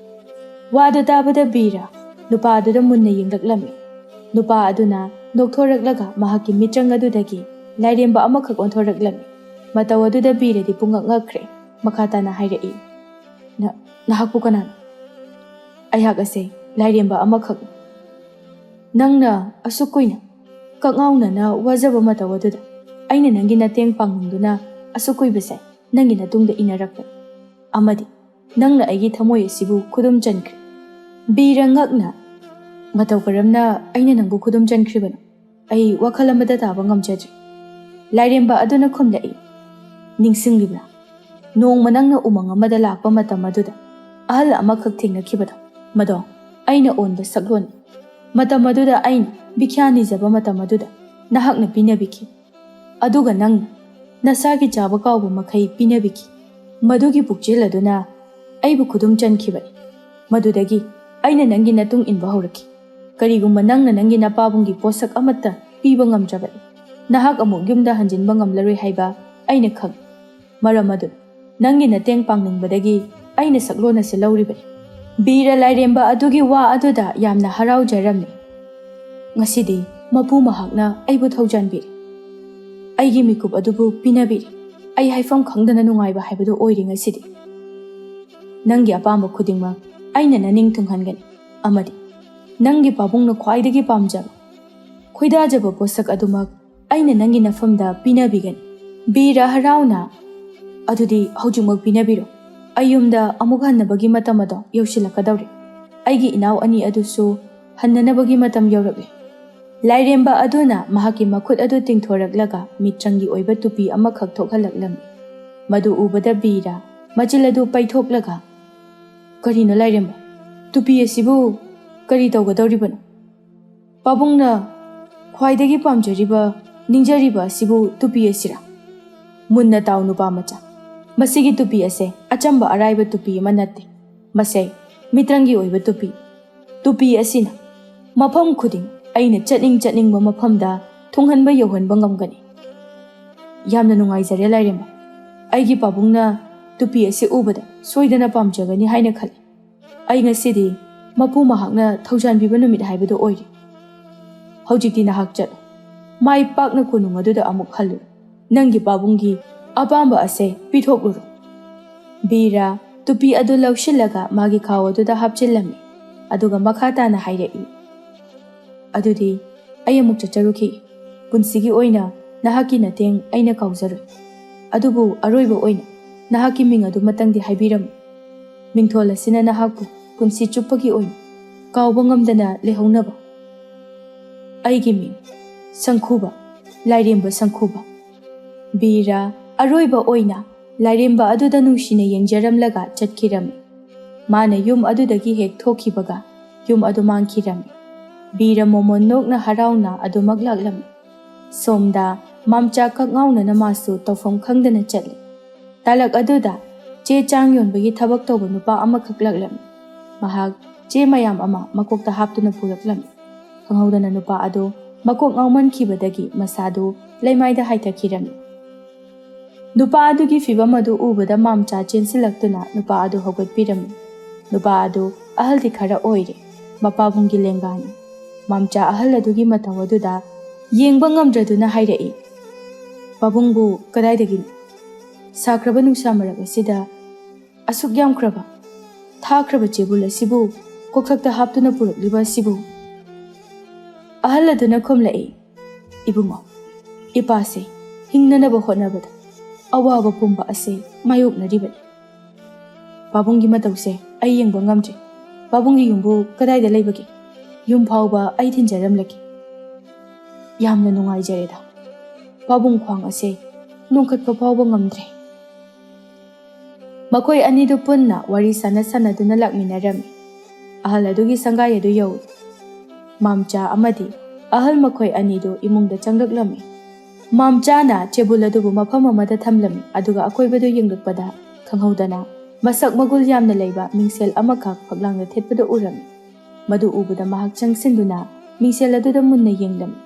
ꯋꯥꯗꯨ ꯇꯥꯕꯗ ꯕꯤꯔ ꯅꯨꯄꯥ ꯑꯗꯨꯗ ꯃꯨꯟꯅ ꯌꯦꯡꯂꯛꯂꯝꯃꯤ꯫ ꯅꯨꯄꯥ ꯑꯗꯨꯅ ꯅꯣꯛꯊꯣꯔꯛꯂꯒ ꯃꯍꯥꯛꯀꯤ ꯃꯤꯠꯆꯪ ꯑꯗꯨꯗꯒꯤ ꯂꯥꯏꯔꯦꯝꯕ ꯑꯃꯈꯛ ꯑꯣꯟꯊꯣꯔꯛꯂꯝꯃꯤ꯫ ꯃꯇꯧ ꯑꯗꯨꯗ ꯕꯤꯔꯗꯤ ꯄꯨꯡꯉꯛ ꯉꯛꯈ꯭ꯔꯦ꯫ ꯃꯈꯥ ꯇꯥꯅ ꯍꯥꯏꯔꯛꯏ, "ꯅ-, ꯅꯍꯥꯛꯄꯨ ꯀꯅꯥꯅꯣ?" "ꯑꯩꯍꯥꯛ ꯑꯁꯦ ꯂꯥꯏꯔꯦꯝꯕ ꯑꯃꯈꯛꯅꯤ꯫ ꯅꯪꯅ ꯑꯁꯨꯛ ꯀꯨꯏꯅ ꯀꯛꯉꯥꯎꯅꯅ ꯋꯥꯖꯕ ꯃꯇꯧ ꯑꯗꯨꯗ ꯑꯩꯅ ꯅꯪꯒꯤ ꯅꯇꯦꯡ ꯄꯥꯡꯅꯤꯡꯗꯨꯅ ꯑꯁꯨꯛ ꯀꯨꯏꯕꯁꯦ ꯅꯪꯒꯤ ꯅꯇꯨꯡꯗ ꯏꯟꯅꯔꯛꯄꯅꯤ꯫ ꯑꯃꯗꯤ ꯅꯪꯅ ꯑꯩꯒꯤ ꯊꯃꯣꯏ ꯑꯁꯤꯕꯨ ꯈꯨꯗꯨꯝ ꯆꯟꯈ꯭ꯔꯦ꯫" ꯕꯤꯔ ꯉꯛꯅ, "ꯃꯇꯧ ꯀꯔꯝꯅ ꯑꯩꯅ ꯅꯪꯕꯨ ꯈꯨꯗꯨꯝ ꯆꯟꯈ꯭ꯔꯤꯕꯅꯣ? ꯑꯩ ꯋꯥꯈꯜ ꯑꯃꯗ ꯇꯥꯕ ꯉꯝꯖꯗ꯭ꯔꯦ꯫" ꯂꯥꯏꯔꯦꯝꯕ ꯑꯗꯨꯅ ꯈꯨꯝꯂꯛꯏ, "ꯅꯤꯡꯁꯤꯡꯂꯤꯕ꯭ꯔꯥ? ꯅꯣꯡꯃ ꯅꯪꯅ ꯎꯃꯪ ꯑꯃꯗ ꯂꯥꯛꯄ ꯃꯇꯝ ꯑꯗꯨꯗ ꯑꯍꯜ ꯑꯃꯈꯛ ꯊꯦꯡꯅꯈꯤꯕꯗꯣ, ꯃꯗꯣ ꯑꯩꯅ ꯑꯣꯟꯕ ꯁꯛꯂꯣꯟꯅꯤ꯫ ꯃꯇꯝ ꯑꯗꯨꯗ ꯑꯩꯅ ꯚꯤꯈ꯭ꯌꯥ ꯅꯤꯖꯕ ꯃꯇꯝ ꯑꯗꯨꯗ ꯅꯍꯥꯛꯅ ꯄꯤꯅꯕꯤꯈꯤ꯫ ꯑꯗꯨꯒ ꯅꯪ ꯅꯁꯥꯒꯤ ꯆꯥꯕ ꯀꯥꯎꯕ ꯃꯈꯩ ꯄꯤꯅꯕꯤꯈꯤ꯫ ꯃꯗꯨꯒꯤ ꯄꯨꯛꯆꯦꯜ ꯑꯗꯨꯅ ꯑꯩꯕꯨ ꯈꯨꯗꯨꯝ ꯆꯟꯈꯤꯕꯅꯤ꯫ ꯃꯗꯨꯗꯒꯤ ꯑꯩꯅ ꯅꯪꯒꯤ ꯅꯇꯨꯡ ꯏꯟꯕ ꯍꯧꯔꯛꯈꯤ꯫ ꯀꯔꯤꯒꯨꯝꯕ ꯅꯪꯅ ꯅꯪꯒꯤ ꯅꯄꯥꯕꯨꯡꯒꯤ ꯄꯣꯠꯁꯛ ꯑꯃꯠꯇ ꯄꯤꯕ ꯉꯝꯗ꯭ꯔꯕꯗꯤ, ꯅꯍꯥꯛ ꯑꯃꯨꯛ ꯌꯨꯝꯗ ꯍꯟꯖꯤꯟꯕ ꯉꯝꯂꯔꯣꯏ ꯍꯥꯏꯕ ꯑꯩꯅ ꯈꯪꯏ꯫ ꯃꯔꯝ ꯑꯗꯨꯅ ꯅꯪꯒꯤ ꯅꯇꯦꯡ ꯄꯥꯡꯅꯤꯡꯕꯗꯒꯤ ꯑꯩꯅ ꯁꯛꯂꯣꯟ ꯑꯁꯤ ꯂꯧꯔꯤꯕꯅꯤ꯫" ꯕꯤꯔ ꯂꯥꯏꯔꯦꯝꯕ ꯑꯗꯨꯒꯤ ꯋꯥ ꯑꯗꯨꯗ ꯌꯥꯝꯅ ꯍꯔꯥꯎꯖꯔꯝꯃꯤ꯫ "ꯉꯁꯤꯗꯤ ꯃꯄꯨ ꯃꯍꯥꯛꯅ ꯑꯩꯕꯨ ꯊꯧꯖꯥꯟꯕꯤꯔꯤ꯫ ꯑꯩꯒꯤ ꯃꯤꯀꯨꯞ ꯑꯗꯨꯕꯨ ꯄꯤꯅꯕꯤꯔꯤ꯫ ꯑꯩ ꯍꯥꯏꯐꯝ ꯈꯪꯗꯅ ꯅꯨꯡꯉꯥꯏꯕ ꯍꯥꯏꯕꯗꯨ ꯑꯣꯏꯔꯤ ꯉꯁꯤꯗꯤ꯫ ꯅꯪꯒꯤ ꯑꯄꯥꯝꯕ ꯈꯨꯗꯤꯡꯃꯛ ꯑꯩꯅ ꯅꯅꯤꯡ ꯊꯨꯡꯍꯟꯒꯅꯤ꯫ ꯑꯃꯗꯤ ꯅꯪꯒꯤ ꯄꯥꯕꯨꯡꯅ ꯈ꯭ꯋꯥꯏꯗꯒꯤ ꯄꯥꯝꯖꯕ, ꯈꯣꯏꯗꯥꯖꯕ ꯄꯣꯠꯁꯛ ꯑꯗꯨꯃꯛ ꯑꯩꯅ ꯅꯪꯒꯤ ꯅꯐꯝꯗ ꯄꯤꯅꯕꯤꯒꯅꯤ꯫" ꯕꯤꯔ ꯍꯔꯥꯎꯅ, "ꯑꯗꯨꯗꯤ ꯍꯧꯖꯤꯛꯃꯛ ꯄꯤꯅꯕꯤꯔꯣ꯫ ꯑꯩ ꯌꯨꯝꯗ ꯑꯃꯨꯛ ꯍꯟꯅꯕꯒꯤ ꯃꯇꯝ ꯑꯗꯣ ꯌꯧꯁꯤꯜꯂꯛꯀꯗꯧꯔꯦ꯫ ꯑꯩꯒꯤ ꯏꯅꯥꯎ ꯑꯅꯤ ꯑꯗꯨꯁꯨ ꯍꯟꯅꯅꯕꯒꯤ ꯃꯇꯝ ꯌꯧꯔꯛꯂꯦ꯫" ꯂꯥꯏꯔꯦꯝꯕ ꯑꯗꯨꯅ ꯃꯍꯥꯛꯀꯤ ꯃꯈꯨꯠ ꯑꯗꯨ ꯇꯤꯡꯊꯣꯔꯛꯂꯒ ꯃꯤꯠꯆꯪꯒꯤ ꯑꯣꯏꯕ ꯇꯨꯄꯤ ꯑꯃꯈꯛ ꯊꯣꯛꯍꯜꯂꯛꯂꯝꯃꯤ꯫ ꯃꯗꯨ ꯎꯕꯗ ꯕꯤꯔ ꯃꯆꯤꯜ ꯑꯗꯨ ꯄꯩꯊꯣꯛꯂꯒ, "ꯀꯔꯤꯅꯣ ꯂꯥꯏꯔꯦꯝꯕ? ꯇꯨꯄꯤ ꯑꯁꯤꯕꯨ ꯀꯔꯤ ꯇꯧꯒꯗꯧꯔꯤꯕꯅꯣ? ꯄꯥꯕꯨꯡꯅ ꯈ꯭ꯋꯥꯏꯗꯒꯤ ꯄꯥꯝꯖꯔꯤꯕ, ꯅꯤꯡꯖꯔꯤꯕ ꯑꯁꯤꯕꯨ ꯇꯨꯄꯤ ꯑꯁꯤꯔꯥ? ꯃꯨꯟꯅ ꯇꯥꯎ ꯅꯨꯄꯥ ꯃꯆꯥ꯫ "ꯃꯁꯤꯒꯤ ꯇꯨꯄꯤ ꯑꯁꯦ ꯑꯆꯝꯕ ꯑꯔꯥꯏꯕ ꯇꯨꯄꯤ ꯑꯃ ꯅꯠꯇꯦ꯫ ꯃꯁꯦ ꯃꯤꯇ꯭ꯔꯪꯒꯤ ꯑꯣꯏꯕ ꯇꯨꯄꯤ꯫ ꯇꯨꯄꯤ ꯑꯁꯤꯅ ꯃꯐꯝ ꯈꯨꯗꯤꯡ, ꯑꯩꯅ ꯆꯠꯅꯤꯡ ꯆꯠꯅꯤꯡꯕ ꯃꯐꯝꯗ ꯊꯨꯡꯍꯟꯕ ꯌꯧꯍꯟꯕ ꯉꯝꯒꯅꯤ꯫ ꯌꯥꯝꯅ ꯅꯨꯡꯉꯥꯏꯖꯔꯦ ꯂꯥꯏꯔꯦꯝꯕ꯫ ꯑꯩꯒꯤ ꯄꯥꯕꯨꯡꯅ ꯇꯨꯄꯤ ꯑꯁꯤ ꯎꯕꯗ ꯁꯣꯏꯗꯅ ꯄꯥꯝꯖꯒꯅꯤ ꯍꯥꯏꯅ ꯈꯜꯂꯤ꯫ ꯑꯩ ꯉꯁꯤꯗꯤ ꯃꯄꯨ ꯃꯍꯥꯛꯅ ꯊꯧꯖꯥꯟꯕꯤꯕ ꯅꯨꯃꯤꯠ ꯍꯥꯏꯕꯗꯨ ꯑꯣꯏꯔꯦ꯫ ꯍꯧꯖꯤꯛꯇꯤ ꯅꯍꯥꯛ ꯆꯠꯂꯨ꯫ ꯃꯥꯏ ꯄꯥꯛꯅ ꯀꯣꯅꯨꯡ ꯑꯗꯨꯗ ꯑꯃꯨꯛ ꯍꯜꯂꯨ꯫ ꯅꯪꯒꯤ ꯄꯥꯕꯨꯡꯒꯤ ꯑꯄꯥꯝꯕ ꯑꯁꯦ ꯄꯤꯊꯣꯛꯂꯨꯔꯣ꯫" ꯕꯤꯔꯥ ꯇꯨꯄꯤ ꯑꯗꯨ ꯂꯧꯁꯤꯜꯂꯒ ꯃꯥꯒꯤ ꯈꯥꯎ ꯑꯗꯨꯗ ꯍꯥꯞꯆꯤꯜꯂꯝꯃꯤ꯫ ꯑꯗꯨꯒ ꯃꯈꯥ ꯇꯥꯅ ꯍꯥꯏꯔꯛꯏ, "ꯑꯗꯨꯗꯤ ꯑꯩ ꯑꯃꯨꯛ ꯆꯠꯆꯔꯨꯈꯤ꯫ ꯄꯨꯟꯁꯤꯒꯤ ꯑꯣꯏꯅ ꯅꯍꯥꯛꯀꯤ ꯃꯇꯦꯡ ꯑꯩꯅ ꯀꯥꯎꯖꯔꯣꯏ꯫ ꯑꯗꯨꯕꯨ ꯑꯔꯣꯏꯕ ꯑꯣꯏꯅ ꯅꯍꯥꯛꯀꯤ ꯃꯤꯡ ꯑꯗꯨꯃꯇꯪꯗꯤ ꯍꯥꯏꯕꯤꯔꯝꯃꯨ꯫ ꯃꯤꯡꯊꯣꯜ ꯑꯁꯤꯅ ꯅꯍꯥꯛꯄꯨ ꯄꯨꯟꯁꯤ ꯆꯨꯞꯄꯒꯤ ꯑꯣꯏꯅ ꯀꯥꯎꯕ ꯉꯝꯗꯅ ꯂꯩꯍꯧꯅꯕ꯫" "ꯑꯩꯒꯤ ꯃꯤꯡ ꯁꯪꯈꯨꯕ, ꯂꯥꯏꯔꯦꯝꯕ ꯁꯪꯈꯨꯕ꯫" ꯕꯤꯔꯥ ꯑꯔꯣꯏꯕ ꯑꯣꯏꯅ ꯂꯥꯏꯔꯦꯝꯕ ꯑꯗꯨꯗ ꯅꯨꯡꯁꯤꯅ ꯌꯦꯡꯖꯔꯝꯂꯒ ꯆꯠꯈꯤꯔꯝꯃꯤ꯫ ꯃꯥꯅ ꯌꯨꯝ ꯑꯗꯨꯗꯒꯤ ꯍꯦꯛ ꯊꯣꯛꯈꯤꯕꯒ ꯌꯨꯝ ꯑꯗꯨ ꯃꯥꯡꯈꯤꯔꯝꯃꯤ꯫ ꯕꯤꯔ ꯃꯣꯃꯣꯟ ꯅꯣꯛꯅ ꯍꯔꯥꯎꯅ ꯑꯗꯨꯃꯛ ꯂꯥꯛꯂꯝꯃꯤ꯫ ꯁꯣꯝꯗ ꯃꯥꯝꯆꯥ ꯀꯛꯉꯥꯎꯅꯅ ꯃꯥꯁꯨ ꯇꯧꯐꯝ ꯈꯪꯗꯅ ꯆꯠꯂꯤ꯫ ꯇꯥꯂꯛ ꯑꯗꯨꯗ ꯆꯦ ꯆꯥꯡ ꯌꯣꯟꯕꯒꯤ ꯊꯕꯛ ꯇꯧꯕ ꯅꯨꯄꯥ ꯑꯃꯈꯛ ꯂꯥꯛꯂꯝꯃꯤ꯫ ꯃꯍꯥꯛ ꯆꯦ ꯃꯌꯥꯝ ꯑꯃ ꯃꯀꯣꯛꯇ ꯍꯥꯞꯇꯨꯅ ꯄꯨꯔꯛꯂꯝꯃꯤ꯫ ꯈꯪꯍꯧꯗꯅ ꯅꯨꯄꯥ ꯑꯗꯨ ꯃꯀꯣꯛ ꯉꯥꯎꯃꯟꯈꯤꯕꯗꯒꯤ ꯃꯁꯥꯗꯨ ꯂꯩꯃꯥꯏꯗ ꯍꯥꯏꯊꯈꯤꯔꯝꯃꯤ꯫ ꯅꯨꯄꯥ ꯑꯗꯨꯒꯤ ꯐꯤꯚꯝ ꯑꯗꯨ ꯎꯕꯗ ꯃꯥꯝꯆꯥ ꯆꯦꯟꯁꯤꯜꯂꯛꯇꯨꯅ ꯅꯨꯄꯥ ꯑꯗꯨ ꯍꯧꯒꯠꯄꯤꯔꯝꯃꯤ꯫ ꯅꯨꯄꯥ ꯑꯗꯨ ꯑꯍꯜꯗꯤ ꯈꯔ ꯑꯣꯏꯔꯦ, ꯃꯄꯥꯕꯨꯡꯒꯤ ꯂꯦꯡꯒꯥꯅꯤ꯫ ꯃꯥꯝꯆꯥ ꯑꯍꯜ ꯑꯗꯨꯒꯤ ꯃꯇꯧ ꯑꯗꯨꯗ ꯌꯦꯡꯕ ꯉꯝꯗ꯭ꯔꯗꯨꯅ ꯍꯥꯏꯔꯛꯏ, "ꯄꯥꯕꯨꯡꯕꯨ ꯀꯗꯥꯏꯗꯒꯤꯅꯣ? ꯁꯥꯈ꯭ꯔꯕ ꯅꯨꯡꯁꯥ ꯃꯔꯛ ꯑꯁꯤꯗ ꯑꯁꯨꯛ ꯌꯥꯝꯈ꯭ꯔꯕ, ꯊꯥꯈ꯭ꯔꯕ ꯆꯦꯕꯨꯜ ꯑꯁꯤꯕꯨ ꯀꯣꯛꯊꯛꯇ ꯍꯥꯞꯇꯨꯅ ꯄꯨꯔꯛꯂꯤꯕ ꯑꯁꯤꯕꯨ?" ꯑꯍꯜ ꯑꯗꯨꯅ ꯈꯨꯝꯂꯛꯏ, "ꯏꯕꯨꯡꯉꯣ, ꯏꯄꯥꯁꯦ ꯍꯤꯡꯅꯅꯕ ꯍꯣꯠꯅꯕꯗ ꯑꯋꯥꯕ ꯄꯨꯝꯕ ꯑꯁꯦ ꯃꯥꯌꯣꯛꯅꯔꯤꯕꯅꯤ꯫ ꯄꯥꯕꯨꯡꯒꯤ ꯃꯇꯧꯁꯦ ꯑꯩ ꯌꯦꯡꯕ ꯉꯝꯗ꯭ꯔꯦ꯫ ꯄꯥꯕꯨꯡꯒꯤ ꯌꯨꯝꯕꯨ ꯀꯗꯥꯏꯗ ꯂꯩꯕꯒꯦ? ꯌꯨꯝ ꯐꯥꯎꯕ ꯑꯩ ꯊꯤꯟꯖꯔꯝꯂꯒꯦ꯫" "ꯌꯥꯝꯅ ꯅꯨꯡꯉꯥꯏꯖꯔꯦꯗ꯫ ꯄꯥꯕꯨꯡ ꯈ꯭ꯋꯥꯡ ꯑꯁꯦ ꯅꯣꯡꯈꯠꯄ ꯐꯥꯎꯕ ꯉꯝꯗ꯭ꯔꯦ꯫" ꯃꯈꯣꯏ ꯑꯅꯤꯗꯨ ꯄꯨꯟꯅ ꯋꯥꯔꯤ ꯁꯥꯟꯅ ꯁꯥꯟꯅꯗꯨꯅ ꯂꯥꯛꯃꯤꯟꯅꯔꯝꯃꯤ꯫ ꯑꯍꯜ ꯑꯗꯨꯒꯤ ꯁꯪꯒꯥꯏ ꯑꯗꯨ ꯌꯧꯏ꯫ ꯃꯥꯝꯆꯥ ꯑꯃꯗꯤ ꯑꯍꯜ ꯃꯈꯣꯏ ꯑꯅꯤꯗꯨ ꯏꯃꯨꯡꯗ ꯆꯪꯂꯛꯂꯝꯃꯤ꯫ ꯃꯥꯝꯆꯥꯅ ꯆꯦꯕꯨꯜ ꯑꯗꯨꯕꯨ ꯃꯐꯝ ꯑꯃꯗ ꯊꯝꯂꯝꯃꯤ, ꯑꯗꯨꯒ ꯑꯀꯣꯏꯕꯗꯨ ꯌꯦꯡꯂꯛꯄꯗ ꯈꯪꯍꯧꯗꯅ ꯃꯁꯛ ꯃꯒꯨꯜ ꯌꯥꯝꯅ ꯂꯩꯕ ꯃꯤꯡꯁꯦꯜ ꯑꯃꯈꯛ ꯐꯛꯂꯥꯡꯗ ꯊꯦꯠꯄꯗꯨ ꯎꯔꯝꯃꯤ꯫ ꯃꯗꯨ ꯎꯕꯗ ꯃꯍꯥꯛ ꯆꯪꯁꯤꯟꯗꯨꯅ ꯃꯤꯡꯁꯦꯜ ꯑꯗꯨꯗ ꯃꯨꯟꯅ ꯌꯦꯡꯂꯝꯃꯤ꯫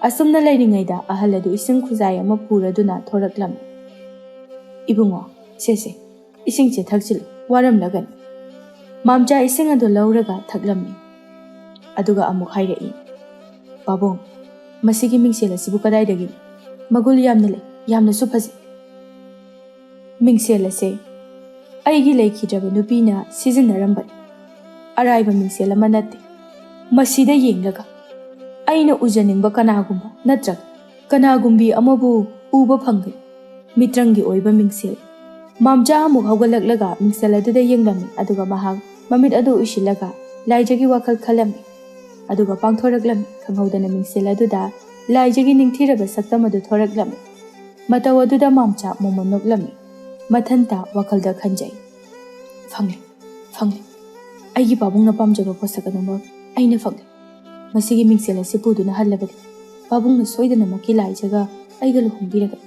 ꯑꯁꯨꯝꯅ ꯂꯩꯔꯤꯉꯩꯗ ꯑꯍꯜ ꯑꯗꯨ ꯏꯁꯤꯡ ꯈꯨꯖꯥꯏ ꯑꯃ ꯄꯨꯔꯗꯨꯅ ꯊꯣꯔꯛꯂꯝꯃꯤ꯫ "ꯏꯕꯨꯡꯉꯣ, ꯁꯦ ꯁꯦ, ꯏꯁꯤꯡꯁꯦ ꯊꯛꯆꯤꯜꯂꯨ, ꯋꯥꯔꯝꯂꯒꯅꯤ꯫" ꯃꯥꯝꯆꯥ ꯏꯁꯤꯡ ꯑꯗꯨ ꯂꯧꯔꯒ ꯊꯛꯂꯝꯃꯤ꯫ ꯑꯗꯨꯒ ꯑꯃꯨꯛ ꯍꯥꯏꯔꯛꯏ, "ꯄꯥꯕꯨꯡ, ꯃꯁꯤꯒꯤ ꯃꯤꯡꯁꯦꯜ ꯑꯁꯤꯕꯨ ꯀꯗꯥꯏꯗꯒꯤꯅꯣ? ꯃꯒꯨꯜ ꯌꯥꯝꯅ ꯂꯩ, ꯌꯥꯝꯅꯁꯨ ꯐꯖꯩ꯫ ꯃꯤꯡꯁꯦꯜ ꯑꯁꯦ ꯑꯩꯒꯤ ꯂꯩꯈꯤꯗ꯭ꯔꯕ ꯅꯨꯄꯤꯅ ꯁꯤꯖꯤꯟꯅꯔꯝꯕꯅꯤ꯫ ꯑꯔꯥꯏꯕ ꯃꯤꯡꯁꯦꯜ ꯑꯃ ꯅꯠꯇꯦ꯫ ꯃꯁꯤꯗ ꯌꯦꯡꯂꯒ ꯑꯩꯅ ꯎꯖꯅꯤꯡꯕ ꯀꯅꯥꯒꯨꯝꯕ ꯅꯠꯇ꯭ꯔꯒ ꯀꯅꯥꯒꯨꯝꯕꯤ ꯑꯃꯕꯨ ꯎꯕ ꯐꯪꯒꯅꯤ꯫ ꯃꯤꯇ꯭ꯔꯪꯒꯤ ꯑꯣꯏꯕ ꯃꯤꯡꯁꯦꯜ꯫" ꯃꯥꯝꯆꯥ ꯑꯃꯨꯛ ꯍꯧꯒꯠꯂꯛꯂꯒ ꯃꯤꯡꯁꯦꯜ ꯑꯗꯨꯗ ꯌꯦꯡꯂꯝꯃꯤ, ꯑꯗꯨꯒ ꯃꯍꯥꯛ ꯃꯃꯤꯠ ꯑꯗꯨ ꯎꯏꯁꯤꯜꯂꯒ ꯂꯥꯏꯖꯒꯤ ꯋꯥꯈꯜ ꯈꯜꯂꯝꯃꯤ꯫ ꯑꯗꯨꯒ ꯄꯥꯡꯊꯣꯔꯛꯂꯝꯃꯤ꯫ ꯈꯪꯍꯧꯗꯅ ꯃꯤꯡꯁꯦꯜ ꯑꯗꯨꯗ ꯂꯥꯏꯖꯒꯤ ꯅꯤꯡꯊꯤꯔꯕ ꯁꯛꯇꯝ ꯑꯗꯨ ꯊꯣꯔꯛꯂꯝꯃꯤ꯫ ꯃꯇꯧ ꯑꯗꯨꯗ ꯃꯥꯝꯆꯥ ꯃꯣꯃꯣꯟ ꯅꯣꯛꯂꯝꯃꯤ꯫ ꯃꯊꯟꯇ ꯋꯥꯈꯜꯗ ꯈꯟꯖꯩ, "ꯐꯪꯂꯦ, ꯐꯪꯂꯦ꯫ ꯑꯩꯒꯤ ꯄꯥꯕꯨꯡꯅ ꯄꯥꯝꯖꯕ ꯄꯣꯠꯁꯛ ꯑꯗꯨꯃꯛ ꯑꯩꯅ ꯐꯪꯂꯦ꯫ ꯃꯁꯤꯒꯤ ꯃꯤꯡꯁꯦꯜ ꯑꯁꯤ ꯄꯨꯗꯨꯅ ꯍꯜꯂꯕꯗꯤ ꯄꯥꯕꯨꯡꯅ ꯁꯣꯏꯗꯅꯃꯛꯀꯤ ꯂꯥꯏꯖꯒ ꯑꯩꯒ ꯂꯨꯍꯣꯡꯕꯤꯔꯒꯅꯤ꯫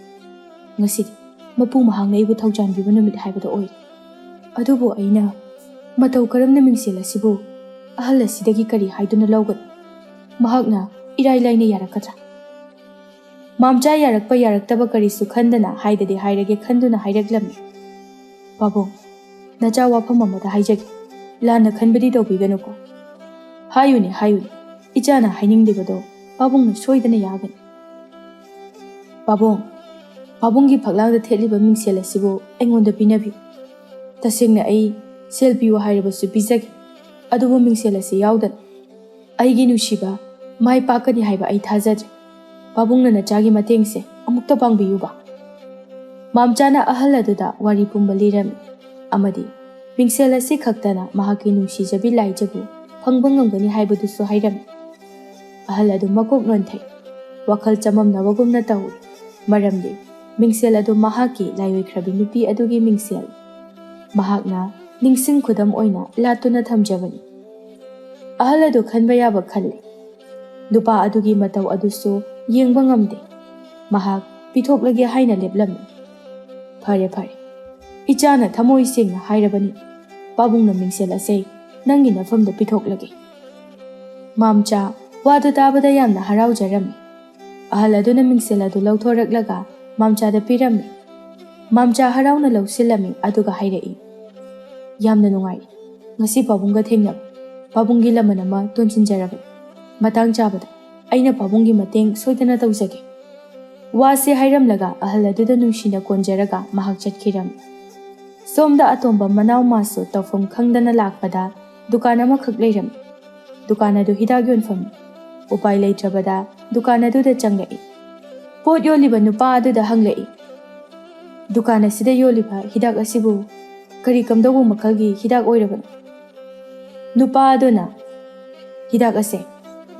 ꯉꯁꯤꯗꯤ ꯃꯄꯨ ꯃꯍꯥꯛꯅ ꯑꯩꯕꯨ ꯊꯧꯖꯥꯟꯕꯤꯕ ꯅꯨꯃꯤꯠ ꯍꯥꯏꯕꯗꯣ ꯑꯣꯏꯔꯦ꯫ ꯑꯗꯨꯕꯨ ꯑꯩꯅ ꯃꯇꯧ ꯀꯔꯝꯅ ꯃꯤꯡꯁꯦꯜ ꯑꯁꯤꯕꯨ ꯑꯍꯜ ꯑꯁꯤꯗꯒꯤ ꯀꯔꯤ ꯍꯥꯏꯗꯨꯅ ꯂꯧꯒꯅꯤ? ꯃꯍꯥꯛꯅ ꯏꯔꯥꯏ ꯂꯥꯏꯅ ꯌꯥꯔꯛꯀꯗ꯭ꯔꯥ?" ꯃꯥꯝꯆꯥ ꯌꯥꯔꯛꯄ ꯌꯥꯔꯛꯇꯕ ꯀꯔꯤꯁꯨ ꯈꯟꯗꯅ ꯍꯥꯏꯗꯗꯤ ꯍꯥꯏꯔꯒꯦ ꯈꯟꯗꯨꯅ ꯍꯥꯏꯔꯛꯂꯝꯃꯤ꯫ "ꯄꯥꯕꯨꯡ, ꯅꯆꯥ ꯋꯥꯐꯝ ꯑꯃꯗ ꯍꯥꯏꯖꯒꯦ, ꯂꯥꯟꯅ ꯈꯟꯕꯗꯤ ꯇꯧꯕꯤꯒꯅꯨꯀꯣ꯫" "ꯍꯥꯏꯌꯨꯅꯦ, ꯍꯥꯏꯌꯨꯅꯦ, ꯏꯆꯥꯅ ꯍꯥꯏꯅꯤꯡꯂꯤꯕꯗꯣ ꯄꯥꯕꯨꯡꯅ ꯁꯣꯏꯗꯅ ꯌꯥꯒꯅꯤ꯫" "ꯄꯥꯕꯨꯡ, ꯄꯥꯕꯨꯡꯒꯤ ꯐꯛꯂꯥꯡꯗ ꯊꯦꯠꯂꯤꯕ ꯃꯤꯡꯁꯦꯜ ꯑꯁꯤꯕꯨ ꯑꯩꯉꯣꯟꯗ ꯄꯤꯅꯕꯤꯌꯨ꯫ ꯇꯁꯦꯡꯅ ꯑꯩ ꯁꯦꯜ ꯄꯤꯌꯨ ꯍꯥꯏꯔꯕꯁꯨ ꯄꯤꯖꯒꯦ, ꯑꯗꯨꯕꯨ ꯃꯤꯡꯁꯦꯜ ꯑꯁꯤ ꯌꯥꯎꯗꯅ ꯑꯩꯒꯤ ꯅꯨꯡꯁꯤꯕ ꯃꯥꯏ ꯄꯥꯛꯀꯅꯤ ꯍꯥꯏꯕ ꯑꯩ ꯊꯥꯖꯗ꯭ꯔꯦ꯫ ꯄꯥꯕꯨꯡꯅ ꯅꯆꯥꯒꯤ ꯃꯇꯦꯡꯁꯦ ꯑꯃꯨꯛꯇ ꯄꯥꯡꯕꯤꯌꯨꯕ꯫" ꯃꯥꯝꯆꯥꯅ ꯑꯍꯜ ꯑꯗꯨꯗ ꯋꯥꯔꯤ ꯄꯨꯝꯕ ꯂꯤꯔꯝꯃꯤ ꯑꯃꯗꯤ ꯃꯤꯡꯁꯦꯜ ꯑꯁꯤ ꯈꯛꯇꯅ ꯃꯍꯥꯛꯀꯤ ꯅꯨꯡꯁꯤꯖꯕꯤ ꯂꯥꯏꯖꯕꯨ ꯐꯪꯕ ꯉꯝꯒꯅꯤ ꯍꯥꯏꯕꯗꯨꯁꯨ ꯍꯥꯏꯔꯝꯃꯤ꯫ ꯑꯍꯜ ꯑꯗꯨ ꯃꯀꯣꯛ ꯅꯣꯟꯊꯩ, ꯋꯥꯈꯜ ꯆꯃꯝꯅꯕꯒꯨꯝꯅ ꯇꯧꯏ꯫ ꯃꯔꯝꯗꯤ ꯃꯤꯡꯁꯦꯜ ꯑꯗꯨ ꯃꯍꯥꯛꯀꯤ ꯂꯥꯏꯑꯣꯏꯈ꯭ꯔꯕꯤ ꯅꯨꯄꯤ ꯑꯗꯨꯒꯤ ꯃꯤꯡꯁꯦꯜ꯫ ꯃꯍꯥꯛꯅ ꯅꯤꯡꯁꯤꯡ ꯈꯨꯗꯝ ꯑꯣꯏꯅ ꯂꯥꯠꯇꯨꯅ ꯊꯝꯖꯕꯅꯤ꯫ ꯑꯍꯜ ꯑꯗꯨ ꯈꯟꯕ ꯌꯥꯕ ꯈꯜꯂꯤ꯫ ꯅꯨꯄꯥ ꯑꯗꯨꯒꯤ ꯃꯇꯧ ꯑꯗꯨꯁꯨ ꯌꯦꯡꯕ ꯉꯝꯗꯦ꯫ ꯃꯍꯥꯛ ꯄꯤꯊꯣꯛꯂꯒꯦ ꯍꯥꯏꯅ ꯂꯦꯞꯂꯝꯃꯤ꯫ "ꯐꯔꯦ, ꯐꯔꯦ꯫ ꯏꯆꯥꯅ ꯊꯃꯣꯏ ꯁꯦꯡꯅ ꯍꯥꯏꯔꯕꯅꯤ꯫ ꯄꯥꯕꯨꯡꯅ ꯃꯤꯡꯁꯦꯜ ꯑꯁꯦ ꯅꯪꯒꯤ ꯅꯐꯝꯗ ꯄꯤꯊꯣꯛꯂꯒꯦ꯫" ꯃꯥꯝꯆꯥ ꯋꯥꯗꯨ ꯇꯥꯕꯗ ꯌꯥꯝꯅ ꯍꯔꯥꯎꯖꯔꯝꯃꯤ꯫ ꯑꯍꯜ ꯑꯗꯨꯅ ꯃꯤꯡꯁꯦꯜ ꯑꯗꯨ ꯂꯧꯊꯣꯔꯛꯂꯒ ꯃꯥꯝꯆꯥꯗ ꯄꯤꯔꯝꯃꯤ꯫ ꯃꯥꯝꯆꯥ ꯍꯔꯥꯎꯅ ꯂꯧꯁꯤꯜꯂꯝꯃꯤ, ꯑꯗꯨꯒ ꯍꯥꯏꯔꯛꯏ, "ꯌꯥꯝꯅ ꯅꯨꯡꯉꯥꯏꯔꯤ꯫ ꯉꯁꯤ ꯄꯥꯕꯨꯡꯒ ꯊꯦꯡꯅꯕ꯫ ꯄꯥꯕꯨꯡꯒꯤ ꯂꯃꯟ ꯑꯃ ꯇꯣꯟꯁꯤꯟꯖꯔꯕꯅꯤ꯫ ꯃꯇꯥꯡ ꯆꯥꯕꯗ ꯑꯩꯅ ꯄꯥꯕꯨꯡꯒꯤ ꯃꯇꯦꯡ ꯁꯣꯏꯗꯅ ꯇꯧꯖꯒꯦ꯫" ꯋꯥꯁꯦ ꯍꯥꯏꯔꯝꯂꯒ ꯑꯍꯜ ꯑꯗꯨꯗ ꯅꯨꯡꯁꯤꯅ ꯀꯣꯟꯖꯔꯒ ꯃꯍꯥꯛ ꯆꯠꯈꯤꯔꯝꯃꯤ꯫ ꯁꯣꯝꯗ ꯑꯇꯣꯝꯕ ꯃꯅꯥꯎ ꯃꯥꯁꯨ ꯇꯧꯐꯝ ꯈꯪꯗꯅ ꯂꯥꯛꯄꯗ ꯗꯨꯀꯥꯟ ꯑꯃꯈꯛ ꯂꯩꯔꯝꯃꯤ꯫ ꯗꯨꯀꯥꯟ ꯑꯗꯨ ꯍꯤꯗꯥꯛ ꯌꯣꯟꯐꯝꯅꯤ꯫ ꯎꯄꯥꯏ ꯂꯩꯇ꯭ꯔꯕꯗ ꯗꯨꯀꯥꯟ ꯑꯗꯨꯗ ꯆꯪꯂꯛꯏ꯫ ꯄꯣꯠ ꯌꯣꯜꯂꯤꯕ ꯅꯨꯄꯥ ꯑꯗꯨꯗ ꯍꯪꯂꯛꯏ, "ꯗꯨꯀꯥꯟ ꯑꯁꯤꯗ ꯌꯣꯜꯂꯤꯕ ꯍꯤꯗꯥꯛ ꯑꯁꯤꯕꯨ ꯀꯔꯤ ꯀꯝꯗꯧꯕ ꯃꯈꯜꯒꯤ ꯍꯤꯗꯥꯛ ꯑꯣꯏꯔꯕꯅꯣ?" ꯅꯨꯄꯥ ꯑꯗꯨꯅ, "ꯍꯤꯗꯥꯛ ꯑꯁꯦ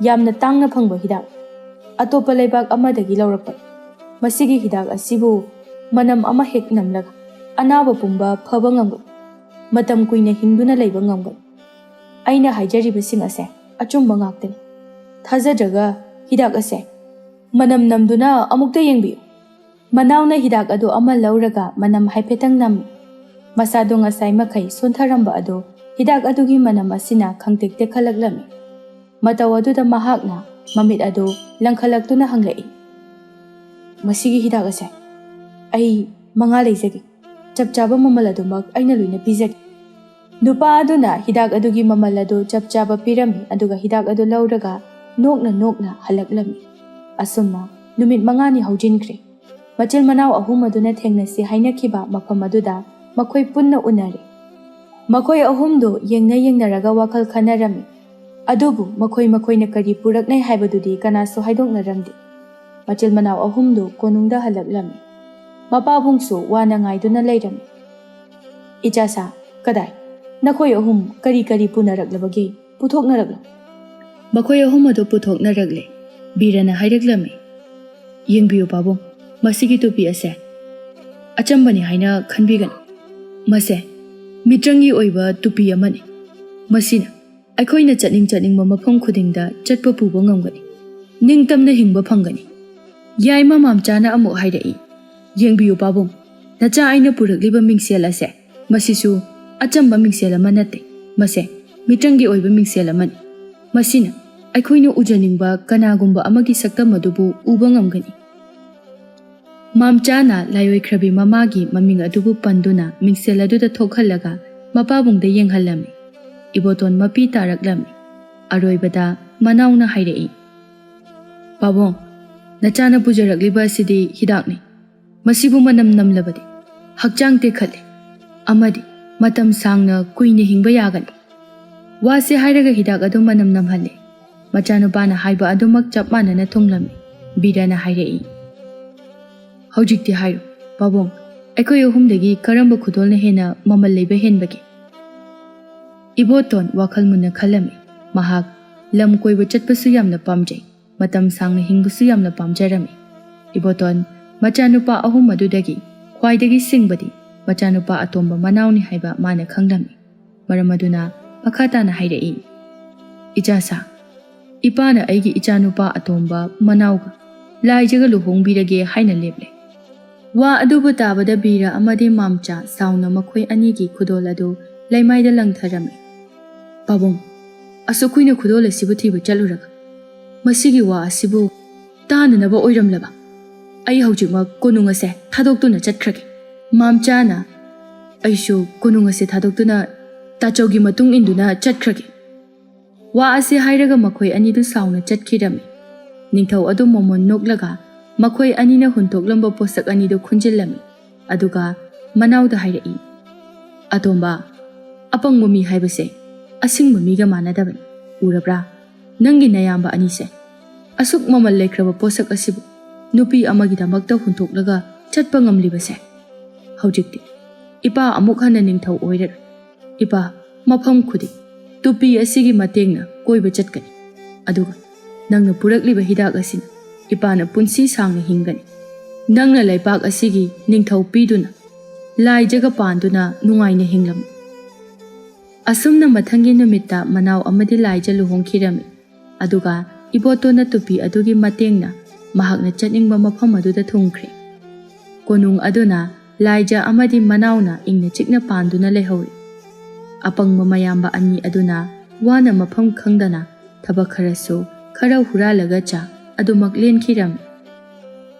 ꯌꯥꯝꯅ ꯇꯥꯡꯅ ꯐꯪꯕ ꯍꯤꯗꯥꯛ, ꯑꯇꯣꯞꯄ ꯂꯩꯕꯥꯛ ꯑꯃꯗꯒꯤ ꯂꯧꯔꯛꯄ꯫ ꯃꯁꯤꯒꯤ ꯍꯤꯗꯥꯛ ꯑꯁꯤꯕꯨ ꯃꯅꯝ ꯑꯃ ꯍꯦꯛ ꯅꯝꯂꯒ ꯑꯅꯥꯕ ꯄꯨꯝꯕ ꯐꯕ ꯉꯝꯒꯅꯤ꯫ ꯃꯇꯝ ꯀꯨꯏꯅ ꯍꯤꯡꯗꯨꯅ ꯂꯩꯕ ꯉꯝꯒꯅꯤ꯫ ꯑꯩꯅ ꯍꯥꯏꯖꯔꯤꯕꯁꯤꯡ ꯑꯁꯦ ꯑꯆꯨꯝꯕ ꯉꯥꯛꯇꯅꯤ꯫ ꯊꯥꯖꯗ꯭ꯔꯒ ꯍꯤꯗꯥꯛ ꯑꯁꯦ ꯃꯅꯝ ꯅꯝꯗꯨꯅ ꯑꯃꯨꯛꯇ ꯌꯦꯡꯕꯤꯌꯨ꯫" ꯃꯅꯥꯎꯅ ꯍꯤꯗꯥꯛ ꯑꯗꯨ ꯑꯃ ꯂꯧꯔꯒ ꯃꯅꯝ ꯍꯥꯏꯐꯦꯠꯇꯪ ꯅꯝꯃꯤ꯫ ꯃꯁꯥꯗꯨ ꯉꯁꯥꯏ ꯃꯈꯩ ꯁꯣꯟꯊꯔꯝꯕ ꯑꯗꯨ ꯍꯤꯗꯥꯛ ꯑꯗꯨꯒꯤ ꯃꯅꯝ ꯑꯁꯤꯅ ꯈꯪꯇꯦꯛ ꯇꯦꯛꯈꯠꯂꯛꯂꯝꯃꯤ꯫ ꯃꯇꯧ ꯑꯗꯨꯗ ꯃꯍꯥꯛꯅ ꯃꯃꯤꯠ ꯑꯗꯨ ꯂꯪꯈꯠꯂꯛꯇꯨꯅ ꯍꯪꯂꯛꯏ, "ꯃꯁꯤꯒꯤ ꯍꯤꯗꯥꯛ ꯑꯁꯦ ꯑꯩ ꯃꯉꯥ ꯂꯩꯖꯒꯦ꯫ ꯆꯞ ꯆꯥꯕ ꯃꯃꯜ ꯑꯗꯨꯃꯛ ꯑꯩꯅ ꯂꯣꯏꯅ ꯄꯤꯖꯒꯦ꯫" ꯅꯨꯄꯥ ꯑꯗꯨꯅ ꯍꯤꯗꯥꯛ ꯑꯗꯨꯒꯤ ꯃꯃꯜ ꯑꯗꯨ ꯆꯞ ꯆꯥꯕ ꯄꯤꯔꯝꯃꯤ, ꯑꯗꯨꯒ ꯍꯤꯗꯥꯛ ꯑꯗꯨ ꯂꯧꯔꯒ ꯅꯣꯛꯅ ꯅꯣꯛꯅ ꯍꯜꯂꯛꯂꯝꯃꯤ꯫ ꯑꯁꯨꯝꯅ ꯅꯨꯃꯤꯠ ꯃꯉꯥꯅꯤ ꯍꯧꯖꯤꯟꯈ꯭ꯔꯦ꯫ ꯃꯆꯤꯜ ꯃꯅꯥꯎ ꯑꯍꯨꯝ ꯑꯗꯨꯅ ꯊꯦꯡꯅꯁꯤ ꯍꯥꯏꯅꯈꯤꯕ ꯃꯐꯝ ꯑꯗꯨꯗ ꯃꯈꯣꯏ ꯄꯨꯟꯅ ꯎꯅꯔꯦ꯫ ꯃꯈꯣꯏ ꯑꯍꯨꯝꯗꯨ ꯌꯦꯡꯅ ꯌꯦꯡꯅꯔꯒ ꯋꯥꯈꯜ ꯈꯟꯅꯔꯝꯃꯤ꯫ ꯑꯗꯨꯕꯨ ꯃꯈꯣꯏ ꯃꯈꯣꯏꯅ ꯀꯔꯤ ꯄꯨꯔꯛꯅꯩ ꯍꯥꯏꯕꯗꯨꯗꯤ ꯀꯅꯥꯁꯨ ꯍꯥꯏꯗꯣꯛꯅꯔꯝꯗꯦ꯫ ꯃꯆꯤꯜ ꯃꯅꯥꯎ ꯑꯍꯨꯝꯗꯨ ꯀꯣꯅꯨꯡꯗ ꯍꯜꯂꯛꯂꯝꯃꯤ꯫ ꯃꯄꯥꯕꯨꯡꯁꯨ ꯋꯥꯅ ꯉꯥꯏꯗꯨꯅ ꯂꯩꯔꯝꯃꯤ꯫ "ꯏꯆꯥꯁꯥ, ꯀꯗꯥꯏ? ꯅꯈꯣꯏ ꯑꯍꯨꯝ ꯀꯔꯤ ꯀꯔꯤ ꯄꯨꯅꯔꯛꯂꯕꯒꯦ? ꯄꯨꯊꯣꯛꯅꯔꯛꯂꯣ꯫" ꯃꯈꯣꯏ ꯑꯍꯨꯝ ꯑꯗꯨ ꯄꯨꯊꯣꯛꯅꯔꯛꯂꯦ꯫ ꯕꯤꯔꯅ ꯍꯥꯏꯔꯛꯂꯝꯃꯤ, "ꯌꯦꯡꯕꯤꯌꯨ ꯄꯥꯕꯨꯡ, ꯃꯁꯤꯒꯤ ꯇꯨꯄꯤ ꯑꯁꯦ ꯑꯆꯝꯕꯅꯤ ꯍꯥꯏꯅ ꯈꯟꯕꯤꯒꯅꯨ꯫ ꯃꯁꯦ ꯃꯤꯇ꯭ꯔꯪꯒꯤ ꯑꯣꯏꯕ ꯇꯨꯄꯤ ꯑꯃꯅꯤ꯫ ꯃꯁꯤꯅ ꯑꯩꯈꯣꯏꯅ ꯆꯠꯅꯤꯡ ꯆꯠꯅꯤꯡꯕ ꯃꯐꯝ ꯈꯨꯗꯤꯡꯗ ꯆꯠꯄ ꯄꯨꯕ ꯉꯝꯒꯅꯤ꯫ ꯅꯤꯡꯇꯝꯅ ꯍꯤꯡꯕ ꯐꯪꯒꯅꯤ꯫" ꯌꯥꯏꯃ ꯃꯥꯝꯆꯥꯅ ꯑꯃꯨꯛ ꯍꯥꯏꯔꯛꯏ, "ꯌꯦꯡꯕꯤꯌꯨ ꯄꯥꯕꯨꯡ, ꯅꯆꯥ ꯑꯩꯅ ꯄꯨꯔꯛꯂꯤꯕ ꯃꯤꯡꯁꯦꯜ ꯑꯁꯦ, ꯃꯁꯤꯁꯨ ꯑꯆꯝꯕ ꯃꯤꯡꯁꯦꯜ ꯑꯃ ꯅꯠꯇꯦ꯫ ꯃꯁꯦ ꯃꯤꯇ꯭ꯔꯪꯒꯤ ꯑꯣꯏꯕ ꯃꯤꯡꯁꯦꯜ ꯑꯃꯅꯤ꯫ ꯃꯁꯤꯅ ꯑꯩꯈꯣꯏꯅ ꯎꯖꯅꯤꯡꯕ ꯀꯅꯥꯒꯨꯝꯕ ꯑꯃꯒꯤ ꯁꯛꯇꯝ ꯑꯗꯨꯕꯨ ꯎꯕ ꯉꯝꯒꯅꯤ꯫" ꯃꯥꯝꯆꯥꯅ ꯂꯥꯏꯑꯣꯏꯈ꯭ꯔꯕꯤ ꯃꯃꯥꯒꯤ ꯃꯃꯤꯡ ꯑꯗꯨꯕꯨ ꯄꯟꯗꯨꯅ ꯃꯤꯡꯁꯦꯜ ꯑꯗꯨꯗ ꯊꯣꯛꯍꯜꯂꯒ ꯃꯄꯥꯕꯨꯡꯗ ꯌꯦꯡꯍꯜꯂꯝꯃꯤ꯫ ꯏꯕꯣꯇꯣꯟ ꯃꯄꯤ ꯇꯥꯔꯛꯂꯝꯃꯤ꯫ ꯑꯔꯣꯏꯕꯗ ꯃꯅꯥꯎꯅ ꯍꯥꯏꯔꯛꯏ, "ꯄꯥꯕꯨꯡ, ꯅꯆꯥꯅ ꯄꯨꯖꯔꯛꯂꯤꯕ ꯑꯁꯤꯗꯤ ꯍꯤꯗꯥꯛꯅꯤ꯫ ꯃꯁꯤꯕꯨ ꯃꯅꯝ ꯅꯝꯂꯕꯗꯤ ꯍꯛꯆꯥꯡ ꯇꯦꯛꯈꯠꯂꯤ ꯑꯃꯗꯤ ꯃꯇꯝ ꯁꯥꯡꯅ ꯀꯨꯏꯅ ꯍꯤꯡꯕ ꯌꯥꯒꯅꯤ꯫" ꯋꯥꯁꯦ ꯍꯥꯏꯔꯒ ꯍꯤꯗꯥꯛ ꯑꯗꯨ ꯃꯅꯝ ꯅꯝꯍꯜꯂꯦ꯫ ꯃꯆꯥꯅꯨꯄꯥꯅ ꯍꯥꯏꯕ ꯑꯗꯨꯃꯛ ꯆꯞ ꯃꯥꯟꯅꯅ ꯊꯨꯡꯂꯝꯃꯤ꯫ ꯕꯤꯔꯅ ꯍꯥꯏꯔꯛꯏ, "ꯍꯧꯖꯤꯛꯇꯤ ꯍꯥꯏꯔꯣ, ꯄꯥꯕꯨꯡ, ꯑꯩꯈꯣꯏ ꯑꯍꯨꯝꯗꯒꯤ ꯀꯔꯝꯕ ꯈꯨꯗꯣꯜꯅ ꯍꯦꯟꯅ ꯃꯃꯜ ꯂꯩꯕ ꯍꯦꯟꯕꯒꯦ?" ꯏꯕꯣꯇꯣꯟ ꯋꯥꯈꯜ ꯃꯨꯟꯅ ꯈꯜꯂꯝꯃꯤ꯫ ꯃꯍꯥꯛ ꯂꯝ ꯀꯣꯏꯕ ꯆꯠꯄꯁꯨ ꯌꯥꯝꯅ ꯄꯥꯝꯖꯩ, ꯃꯇꯝ ꯁꯥꯡꯅ ꯍꯤꯡꯕꯁꯨ ꯌꯥꯝꯅ ꯄꯥꯝꯖꯔꯝꯃꯤ꯫ ꯏꯕꯣꯇꯣꯟ ꯃꯆꯥꯅꯨꯄꯥ ꯑꯍꯨꯝ ꯑꯗꯨꯗꯒꯤ ꯈ꯭ꯋꯥꯏꯗꯒꯤ ꯁꯤꯡꯕꯗꯤ ꯃꯆꯥꯅꯨꯄꯥ ꯑꯇꯣꯝꯕ ꯃꯅꯥꯎꯅꯤ ꯍꯥꯏꯕ ꯃꯥꯅ ꯈꯪꯂꯝꯃꯤ꯫ ꯃꯔꯝ ꯑꯗꯨꯅ ꯃꯈꯥ ꯇꯥꯅ ꯍꯥꯏꯔꯛꯏ, "ꯏꯆꯥꯁꯥ, ꯏꯄꯥꯅ ꯑꯩꯒꯤ ꯏꯆꯥꯅꯨꯄꯥ ꯑꯇꯣꯝꯕ ꯃꯅꯥꯎꯒ ꯂꯥꯏꯖꯒ ꯂꯨꯍꯣꯡꯕꯤꯔꯒꯦ ꯍꯥꯏꯅ ꯂꯦꯞꯂꯦ꯫" ꯋꯥ ꯑꯗꯨꯕꯨ ꯇꯥꯕꯗ ꯕꯤꯔ ꯑꯃꯗꯤ ꯃꯥꯝꯆꯥ ꯁꯥꯎꯅ ꯃꯈꯣꯏ ꯑꯅꯤꯒꯤ ꯈꯨꯗꯣꯜ ꯑꯗꯨ ꯂꯩꯃꯥꯏꯗ ꯂꯪꯊꯔꯝꯃꯤ꯫ "ꯄꯥꯕꯨꯡ, ꯑꯁꯨꯛ ꯀꯨꯏꯅ ꯈꯨꯗꯣꯜ ꯑꯁꯤꯕꯨ ꯊꯤꯕ ꯆꯠꯂꯨꯔꯒ ꯃꯁꯤꯒꯤ ꯋꯥ ꯑꯁꯤꯕꯨ ꯇꯥꯅꯅꯕ ꯑꯣꯏꯔꯝꯂꯕ? ꯑꯩ ꯍꯧꯖꯤꯛꯃꯛ ꯀꯣꯅꯨꯡ ꯑꯁꯦ ꯊꯥꯗꯣꯛꯇꯨꯅ ꯆꯠꯈ꯭ꯔꯒꯦ꯫" ꯃꯥꯝꯆꯥꯅ, "ꯑꯩꯁꯨ ꯀꯣꯅꯨꯡ ꯑꯁꯦ ꯊꯥꯗꯣꯛꯇꯨꯅ ꯇꯥꯆꯧꯒꯤ ꯃꯇꯨꯡ ꯏꯟꯗꯨꯅ ꯆꯠꯈ꯭ꯔꯒꯦ꯫" ꯋꯥ ꯑꯁꯤ ꯍꯥꯏꯔꯒ ꯃꯈꯣꯏ ꯑꯅꯤꯗꯨ ꯁꯥꯎꯅ ꯆꯠꯈꯤꯔꯝꯃꯤ꯫ ꯅꯤꯡꯊꯧ ꯑꯗꯨ ꯃꯣꯃꯣꯟ ꯅꯣꯛꯂꯒ ꯃꯈꯣꯏ ꯑꯅꯤꯅ ꯍꯨꯟꯇꯣꯛꯂꯝꯕ ꯄꯣꯠꯁꯛ ꯑꯅꯤꯗꯨ ꯈꯨꯟꯖꯤꯜꯂꯝꯃꯤ꯫ ꯑꯗꯨꯒ ꯃꯅꯥꯎꯗ ꯍꯥꯏꯔꯛꯏ, "ꯑꯇꯣꯝꯕ, ꯑꯄꯪꯕ ꯃꯤ ꯍꯥꯏꯕꯁꯦ ꯑꯁꯤꯡꯕ ꯃꯤꯒ ꯃꯥꯟꯅꯗꯕꯅꯤ꯫ ꯎꯔꯕ꯭ꯔꯥ? ꯅꯪꯒꯤ ꯅꯌꯥꯝꯕ ꯑꯅꯤꯁꯦ꯫ ꯑꯁꯨꯛ ꯃꯃꯜ ꯂꯩꯈ꯭ꯔꯕ ꯄꯣꯠꯁꯛ ꯑꯁꯤꯕꯨ ꯅꯨꯄꯤ ꯑꯃꯒꯤꯗꯃꯛꯇ ꯍꯨꯟꯊꯣꯛꯂꯒ ꯆꯠꯄ ꯉꯝꯂꯤꯕꯁꯦ꯫ ꯍꯧꯖꯤꯛꯇꯤ ꯏꯄꯥ ꯑꯃꯨꯛ ꯍꯟꯅ ꯅꯤꯡꯊꯧ ꯑꯣꯏꯔꯔꯣꯏ꯫ ꯏꯄꯥ, ꯃꯐꯝ ꯈꯨꯗꯤꯡ ꯇꯨꯄꯤ ꯑꯁꯤꯒꯤ ꯃꯇꯦꯡꯅ ꯀꯣꯏꯕ ꯆꯠꯀꯅꯤ꯫ ꯑꯗꯨꯒ ꯅꯪꯅ ꯄꯨꯔꯛꯂꯤꯕ ꯍꯤꯗꯥꯛ ꯑꯁꯤꯅ ꯏꯄꯥꯅ ꯄꯨꯟꯁꯤ ꯁꯥꯡꯅ ꯍꯤꯡꯒꯅꯤ꯫ ꯅꯪꯅ ꯂꯩꯄꯥꯛ ꯑꯁꯤꯒꯤ ꯅꯤꯡꯊꯧ ꯄꯤꯗꯨꯅ ꯂꯥꯏꯖꯒ ꯄꯥꯟꯗꯨꯅ ꯅꯨꯡꯉꯥꯏꯅ ꯍꯤꯡꯂꯝꯃꯨ꯫" ꯑꯁꯨꯝꯅ ꯃꯊꯪꯒꯤ ꯅꯨꯃꯤꯠꯇ ꯃꯅꯥꯎ ꯑꯃꯗꯤ ꯂꯥꯏꯖ ꯂꯨꯍꯣꯡꯈꯤꯔꯝꯃꯤ꯫ ꯑꯗꯨꯒ ꯏꯕꯣꯇꯣꯟꯅ ꯇꯨꯄꯤ ꯑꯗꯨꯒꯤ ꯃꯇꯦꯡꯅ ꯃꯍꯥꯛꯅ ꯆꯠꯅꯤꯡꯕ ꯃꯐꯝ ꯑꯗꯨꯗ ꯊꯨꯡꯈ꯭ꯔꯦ꯫ ꯀꯣꯅꯨꯡ ꯑꯗꯨꯅ ꯂꯥꯏꯖ ꯑꯃꯗꯤ ꯃꯅꯥꯎꯅ ꯏꯪꯅ ꯆꯤꯛꯅ ꯄꯥꯟꯗꯨꯅ ꯂꯩꯍꯧꯔꯤ꯫ ꯑꯄꯪꯕ ꯃꯌꯥꯝꯕ ꯑꯅꯤ ꯑꯗꯨꯅ ꯋꯥꯅ ꯃꯐꯝ ꯈꯪꯗꯅ ꯊꯕꯛ ꯈꯔꯁꯨ, ꯈꯔ ꯍꯨꯔꯥꯜꯂꯒ ꯆꯥ, ꯑꯗꯨꯃꯛ ꯂꯦꯟꯈꯤꯔꯝꯃꯤ꯫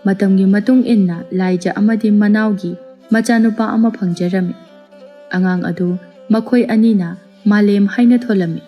ꯃꯇꯝꯒꯤ ꯃꯇꯨꯡ ꯏꯟꯅ ꯂꯥꯏꯖ ꯑꯃꯗꯤ ꯃꯅꯥꯎꯒꯤ ꯃꯆꯥꯅꯨꯄꯥ ꯑꯃ ꯐꯪꯖꯔꯝꯃꯤ꯫ ꯑꯉꯥꯡ ꯑꯗꯨ ꯃꯈꯣꯏ ꯑꯅꯤꯅ ꯃꯥꯂꯦꯝ ꯍꯥꯏꯅ ꯊꯣꯜꯂꯝꯃꯤ꯫